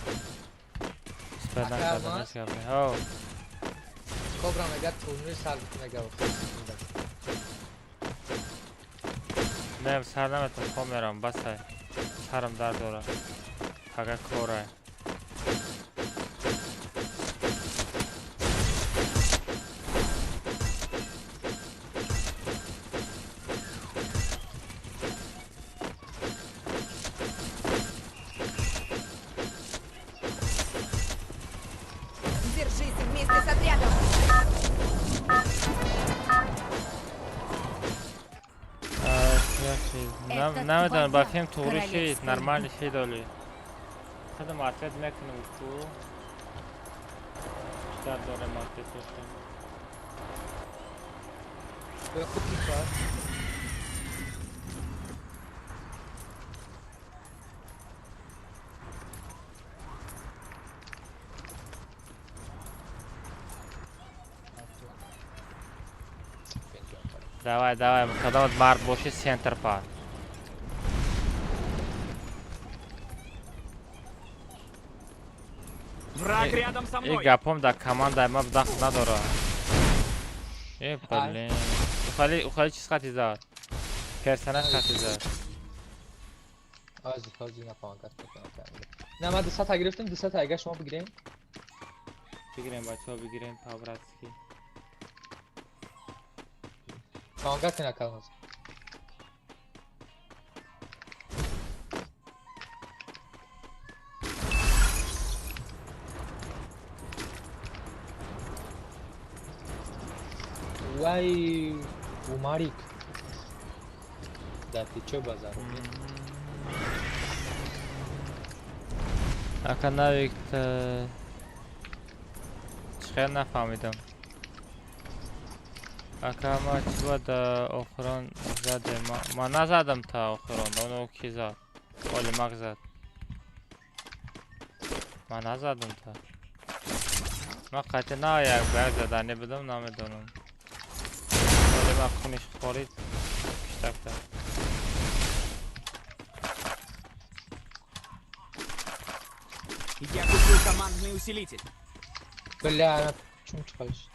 Испад накарда нест гап. Ҳо. Кобра мега турнир сар мега охи. Не сар наметам хоб мерам басай. Сарам дард дорад. Пага корай. Держись вместе с отрядом! Намедонам ба филм туғри шид, нормали шид оли. Худам ответ мекунам ку. Чӣ дард дорем ответ бошем. Давай, давай, кадомат мард боши центр пар. Враг рядом со мной. И гапом да команда ма дахл надора. Э, блин. Ухали чиз хати зад. Персонаж хати зад. Ази напомагат мекунам. Не, ма 200 гирифтем, 200 агар шумо бигирем. Бигирем бачаҳо, бигирем по-братски. Помогать накалмаз. Вай, Умарик. Да ты чё базар? Ака навик чӣ нафаҳмидам. Ака ма чӣ бояд охирон задем? Ма назадам та охирон, оно ки зад? Олимак зад. Ма назадам та. Ма қатъи на як ба як заданӣ будам, намедонам. Олимак хуниш хорид, киштакта. Я куплю командный усилитель. Бля, чум чикалиш.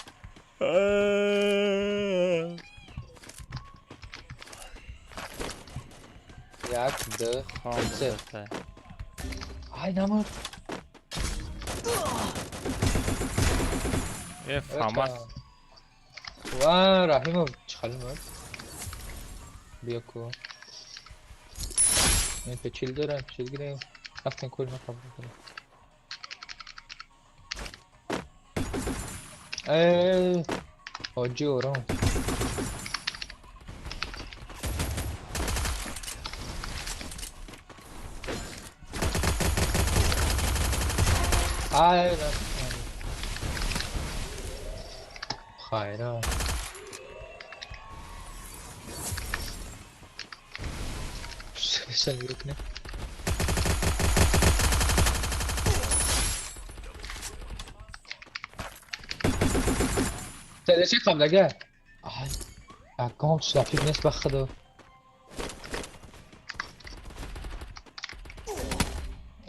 Як, д, се. Ай, намур. Э, фамас. Ва, Раҳимов чиқали мурд. Биё ку. Ин печил дорам, печил гирем. Рафтем кӯл ма қабул кунем. Э, ҳоҷи ором. Ай, хайра. Sen yürü. Следующий хабдага. Ай. Аккаунт шлапик нест ба худо.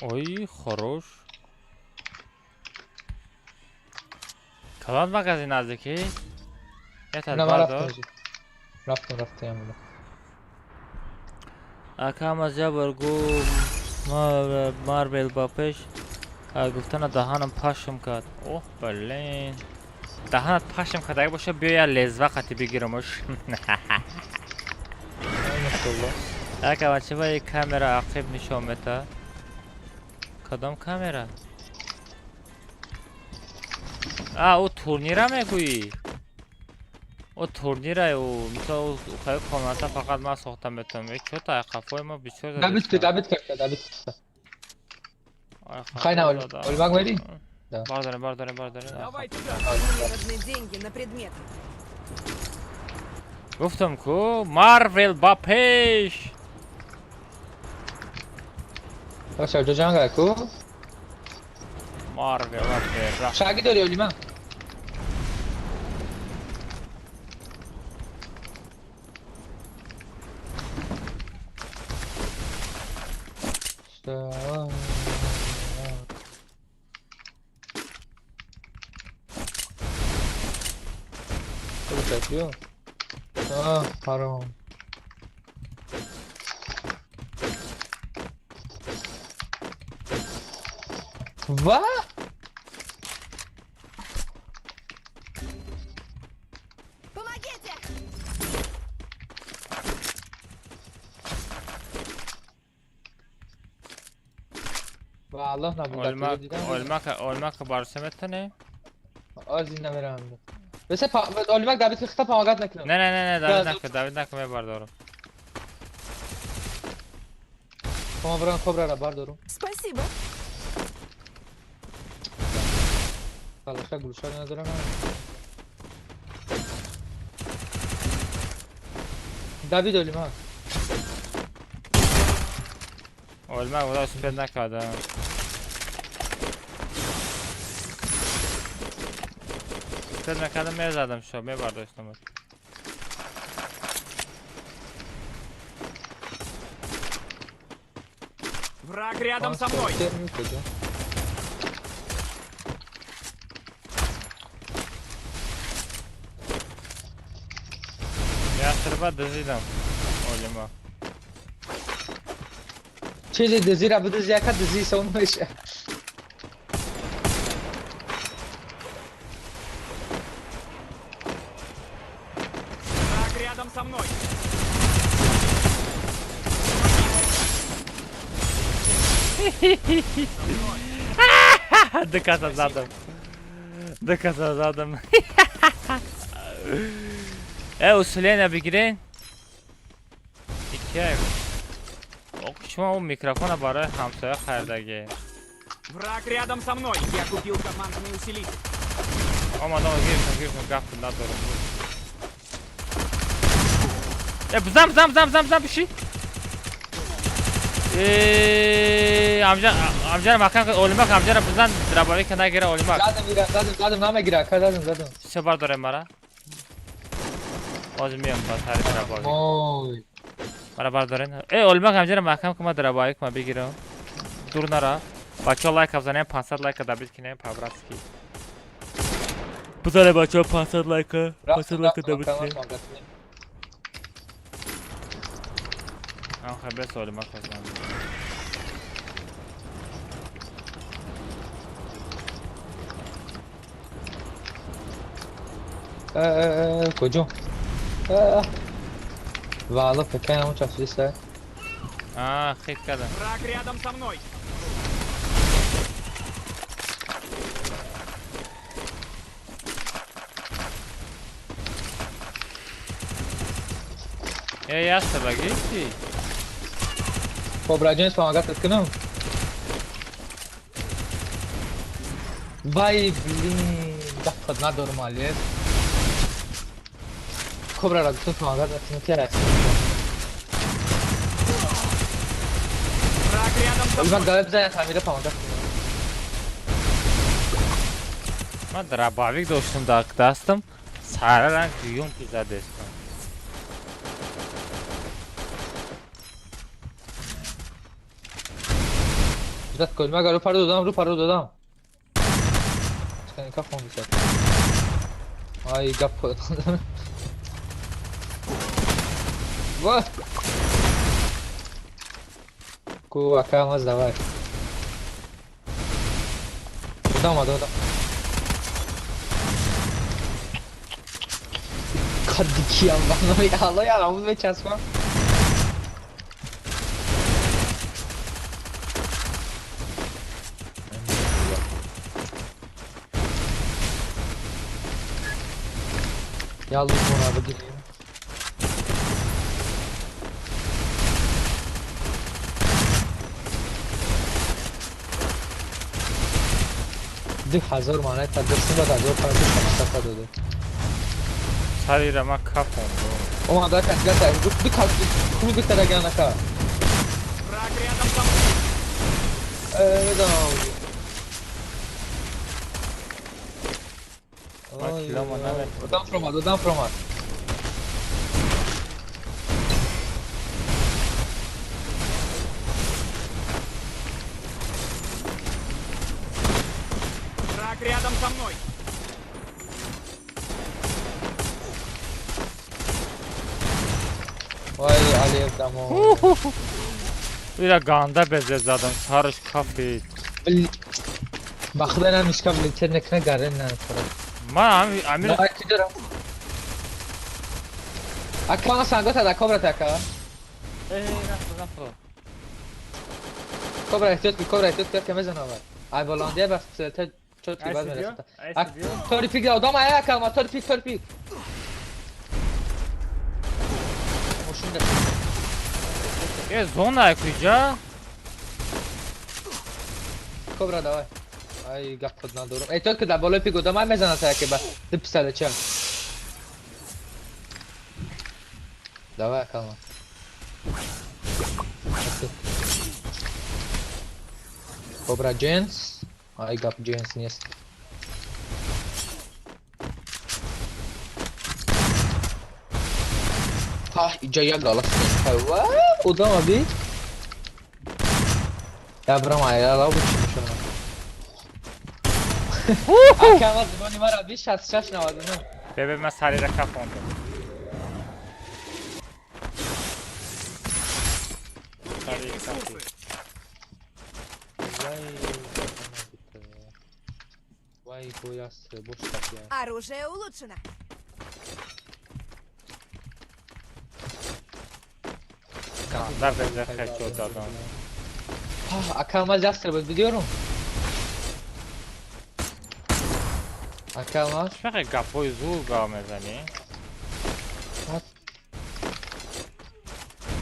Ой, хорош. Калон магазин наздики? На ман рафтам. Рафтам. Акам аз я бор гу Марвел ба пеш гуфтана даҳанам пашм кард. Оҳ, блин. Даҳанат пашм кард, агар боша биё я лезва қати бигирамош. Ака бача ба камера ақиб нишон мета. Кадом камера? А, ӯ турнира мегӯӣ? О турнира ӯ мисол хай комната фақат ман сохта метавонам. Чё та қафои мо бисёр Давид кард, Давид. Хай на, Ольмак мери? Бардорем. Давай туда. Мне нужны деньги на предметы. Гуфтам ку Марвел ба пеш. Баша, ҷо ҷанга ку? Марвел ба пеш. Шаги дори Олимак? А, харом. Ва? Помогите! Ва Аллоҳ набуда. Олмак барсаметане? Аз ин намерам. Бесе Олмак Давид хита помогат накунам. Не, Давид накун, мебардорам. Помограм кобра бардорам. Спасибо. Калаша гулша надорам. Давид Олмак. Олмак вала супер накардам. Супер накардам, мезадам шо, мебардоштам. Враг рядом со мной. Я стрба дызидам. Олима. Чизи дызира бидыз яка дызи сон меша. Враг рядом со мной. Дукаса задам. Усиление бигирен. Икия. Шумо он микрофона барои ҳамсоя харидагӣ. Враг рядом со мной. Я купил командный усилитель. Омадам, гирифтам, гап надорам. Бизан, биши. Амҷара маҳкам кун, Олимак амҷара бизан, драбавӣ ка нагира Олимак. Задам, намегира, ка задам. Чӣ бардорем мара? Ҳозир меям ба сари драбавӣ. Ой. Мара бардорен. Олимак амҷара маҳкам кун, ман драбавӣ кунам бигирам. Дур нара. Бачаҳо лайк бизанем, 500 лайка добит кинем по-братски. Бизанем бачаҳо 500 лайка, 500 лайка добит кинем. Ам хабар Олимак бизанем. Куҷо? Валло фикр кунам чафлиса. А, хит кардам. Враг рядом со мной. Яста баги? Кобра ҷон помогат кунам. Вай, блин, дақиқа надорам алиес. Кобра ра гуфтам помогат кунам ки раст. Враг рядом со мной. Ман Галаб зан хамира помогат кунам. Ман дробовик доштам дар дастам. Сара ранг дуюм ки задестам. Зад кол магар ру паро додам, ру паро додам. Чикани кафон бисад. Ай гап додам. Вот. Ку акамаз давай. Додам, додам. Кадикиям бана алло я амуз мечаспам. Я лучше надо бігаю. Ду ҳазор монета дурсин бад 1500 та дода. Сарира ма кафон. Омада касгата ду кас круг тарагана ка. Враг рядом со мной. Медонам. Одам фромад, одам фромад. Враг рядом со мной. Вай, Алиев дамо. Ира ганда безе задам, сарш кафид. Бахда нам ишкав литер некне гарен на фара. Ма амир Ака сангота да кобра така. Э, нафро, нафро. Кобра эҳтиёт ки, кобра эҳтиёт ки, ки мезанам. Ай болондия бас та чот ки бад мерасад. Тори пик одам ай ака, ма тори пик, тори пик. Мошин да. Э, зона ай куҷа? Кобра давай. Ай гап худ надорам. Эҳтиёт ки дар болои пик одам ай мезанад та яке ба ду писалача. Давай, Калма. Кобра джинс. Ай гап джинс нест. Ха, иҷа як галас нест. Ва, одам аби. Я брам ай, ала бучи мешавам. Акама зибони мара би 66 99. Бебе ман сарира кафондам. Оружие улучшено. Да, безе хочу дадам. Акама ястреб biliyorum. Акама. Чақадр гапҳои зур гап мезанӣ?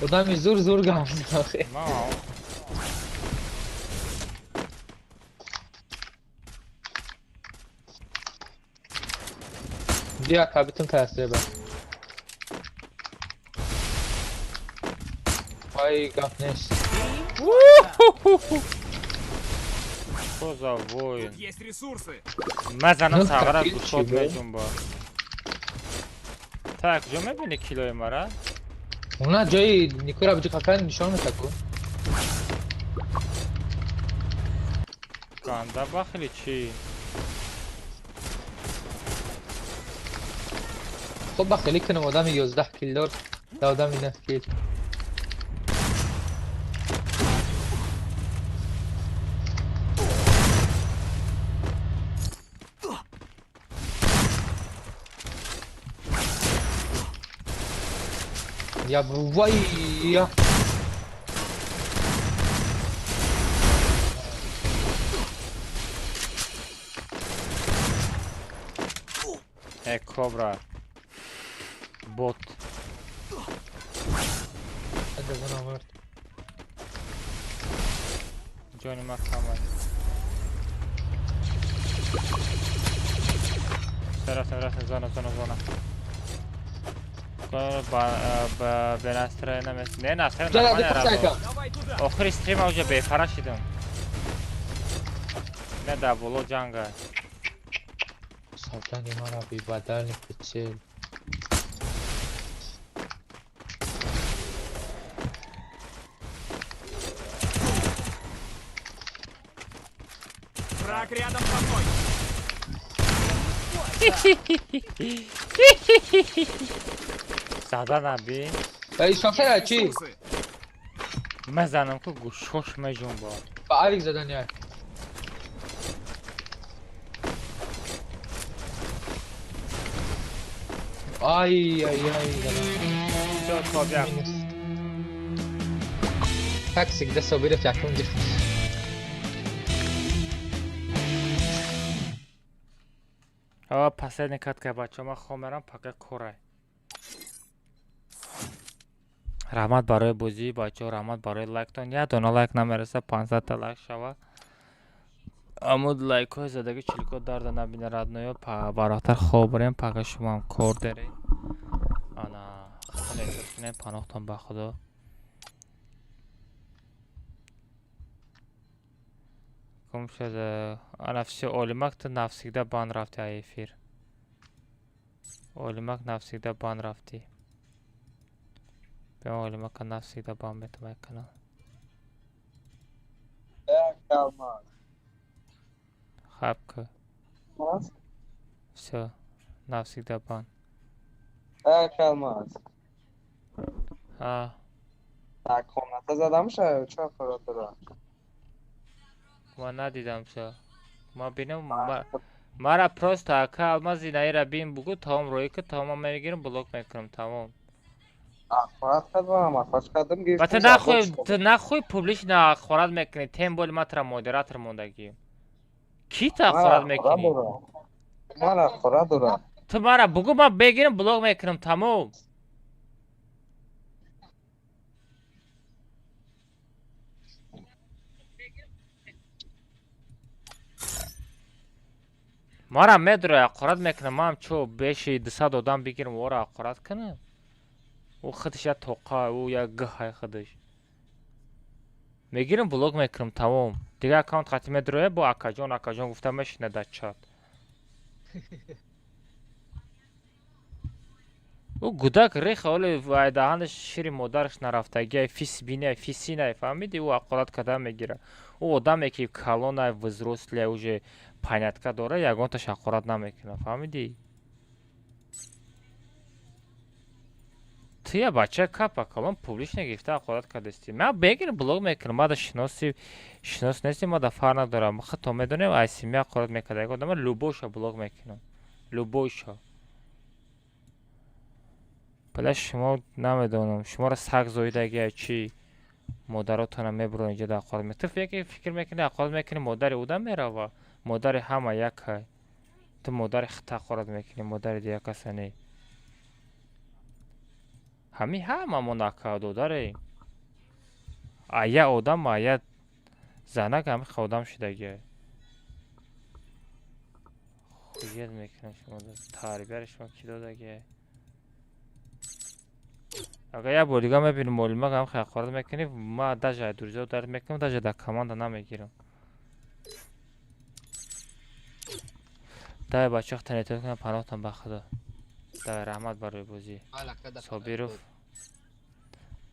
Одами зур зур гап мезанад. Бия ака битун таъсир ба. Ай гап нест. Что за воин? Тут есть ресурсы. Мазанам сағара гушод меҷунба. Так, куҷо мебини килои мара? Она ҷои Никора биҷи какан нишон метаку. Ганда бахили чӣ? Хоб бахили кунам одами 11 кил дор, да одами 9 кил. Я вай я. Э, кобра. Бот. Это зона. Ҷони ма камай. Рафтем, рафтем, зона, зона, зона. Ба настроена не настроена нормально. Охири стрима уже бефара шидам. Не да боло ҷанга. Гардани мара бибадальный прицел. Враг рядом со мной. Заданам би. Ишонсера чи? Мезанам ку гӯшош меҷунба. Ба авик задания. Ай ай ай. Всё, Тобя. Как всегда Собиров якум гирифт. А последний катка бачо ман хом мерам пока корай. Раҳмат барои бозӣ бачо, раҳмат барои лайктон. Як дона лайк намереса, 500 та лайк шава. Аммо лайкҳои задаги чилко дарда набина родноё, бароҳтар хоб бурем, пага шумоам кор деред. Ана, хеле кунем, паноҳтон ба Худо. Гум шуда. Ана всё, Олимак ту навсегда бан рафти ай эфир. Олимак навсегда бан рафти. Бя Олимака навсегда бан метам ай канал. Хабка. Всё, навсегда бан. Алмаз. А. Так, комната задамша, чо фаротора? Ма надидам всё. Ма бинам, мара просто ака Алмази наира бин бугу, тамом рӯй ки тамом мегирам, блок мекунам, тамом. Ахорат кардам, ахорат кардам, Ба ту нахуй, ту нахуй публично ахорат мекунӣ, тем более ма тура модератор мондагӣ. Ки ту ахорат мекунӣ? Мара ахорат дорам. Ту мара бугу, ма бегирам, блок мекунам, тамом. Мара медроя ақорат мекунам, ман чо беши 200 одам бигирам, ора ақорат кунам? Ӯ худаш як тоқа, ӯ як гҳай худаш. Мегирам, блок мекунам, тамом. Дигар аккаунт қати медроя, бо акаҷон, акаҷон гуфта мешина дар чат. Ӯ гудак реха, оле вай даҳанаш шири модараш нарафтагиай, фис бинай, фисинай, фаҳмиди? Ӯ ақорат карда мегира. Ӯ одаме ки калонай, взрослый, уже понятка дора, ягонташ ақорат намекунад, фаҳмидӣ? Ту я бача капа калон публично гирифта ақорат кардастӣ. Ман бегирам, блок мекунам, мада шиноси шинос нестем, мада фарқ надорам. Худто медонем, ай семья ақорат мекарда, ягон одама любойша блок мекунам. Любойша. Бала шумо намедонам, шуморо саг зоидаги чӣ модаротона мебурон инҷа дар ақорат мекунӣ. Ту яке фикр мекунӣ, ақорат мекунӣ, модари уда мерава, модари ҳама якай. Ту модари худта ақорат мекунӣ, модари дигар каса не. Ҳами ҳамамон ака додарем. Ая одам, ая занак ҳами одам шудагиай. Хуят мекунам шумо, тарбияро шумо кӣ додагиай? Агар як бор дига мебинем Олимак ҳам ақорат мекунӣ, ма даже ай друзья дард мекунам, даже дар команда намегирам. Давай бачаҳо, танетон кунам, паноҳтон ба Худо. Давай, раҳмат барои бозӣ. Собиров.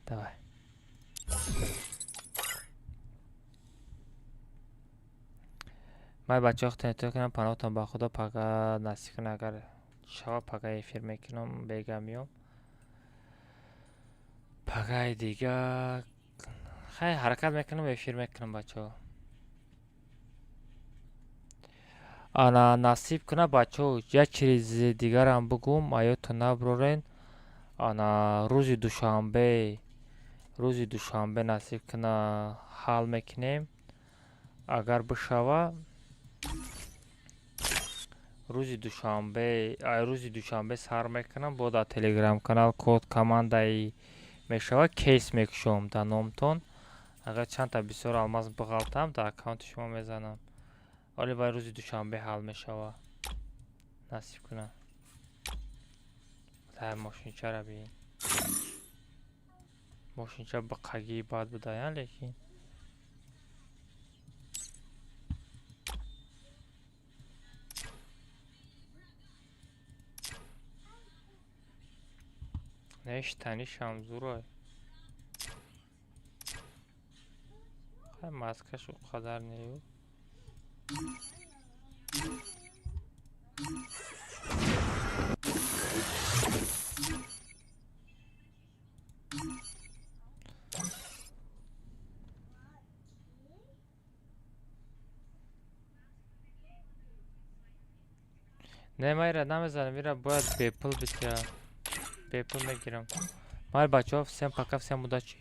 Давай. Ман бачаҳо танетон кунам, паноҳтон ба Худо, пага насиб кунам, агар шава пага эфир мекунам, бега миём. Пагаи дига хай ҳаракат мекунам, эфир мекунам бачаҳо. Ана насиб куна бачаҳо, як чизи дигарам бугум, аётон набурорен. Ана рӯзи душанбе насиб куна ҳал мекунем. Агар бишава рӯзи душанбе сар мекунам, бо дар телеграм канал код командаи мешава, кейс мекушом дар номтон. Агар чандта бисёр алмаз биғалтам, дар аккаунти шумо мезанам. Вале вай рӯзи душанбе ҳал мешава. Насиб куна. Дар мошинчара бин. Мошинча биқагии бад будая, лекин Не, штанишам зурой. Хай, маскаш қадар нею. Не, ма ира намезанам, ира бояд бепул битя. Бепул мегирам. Майли, бачаҳо, всем пока, всем удачи.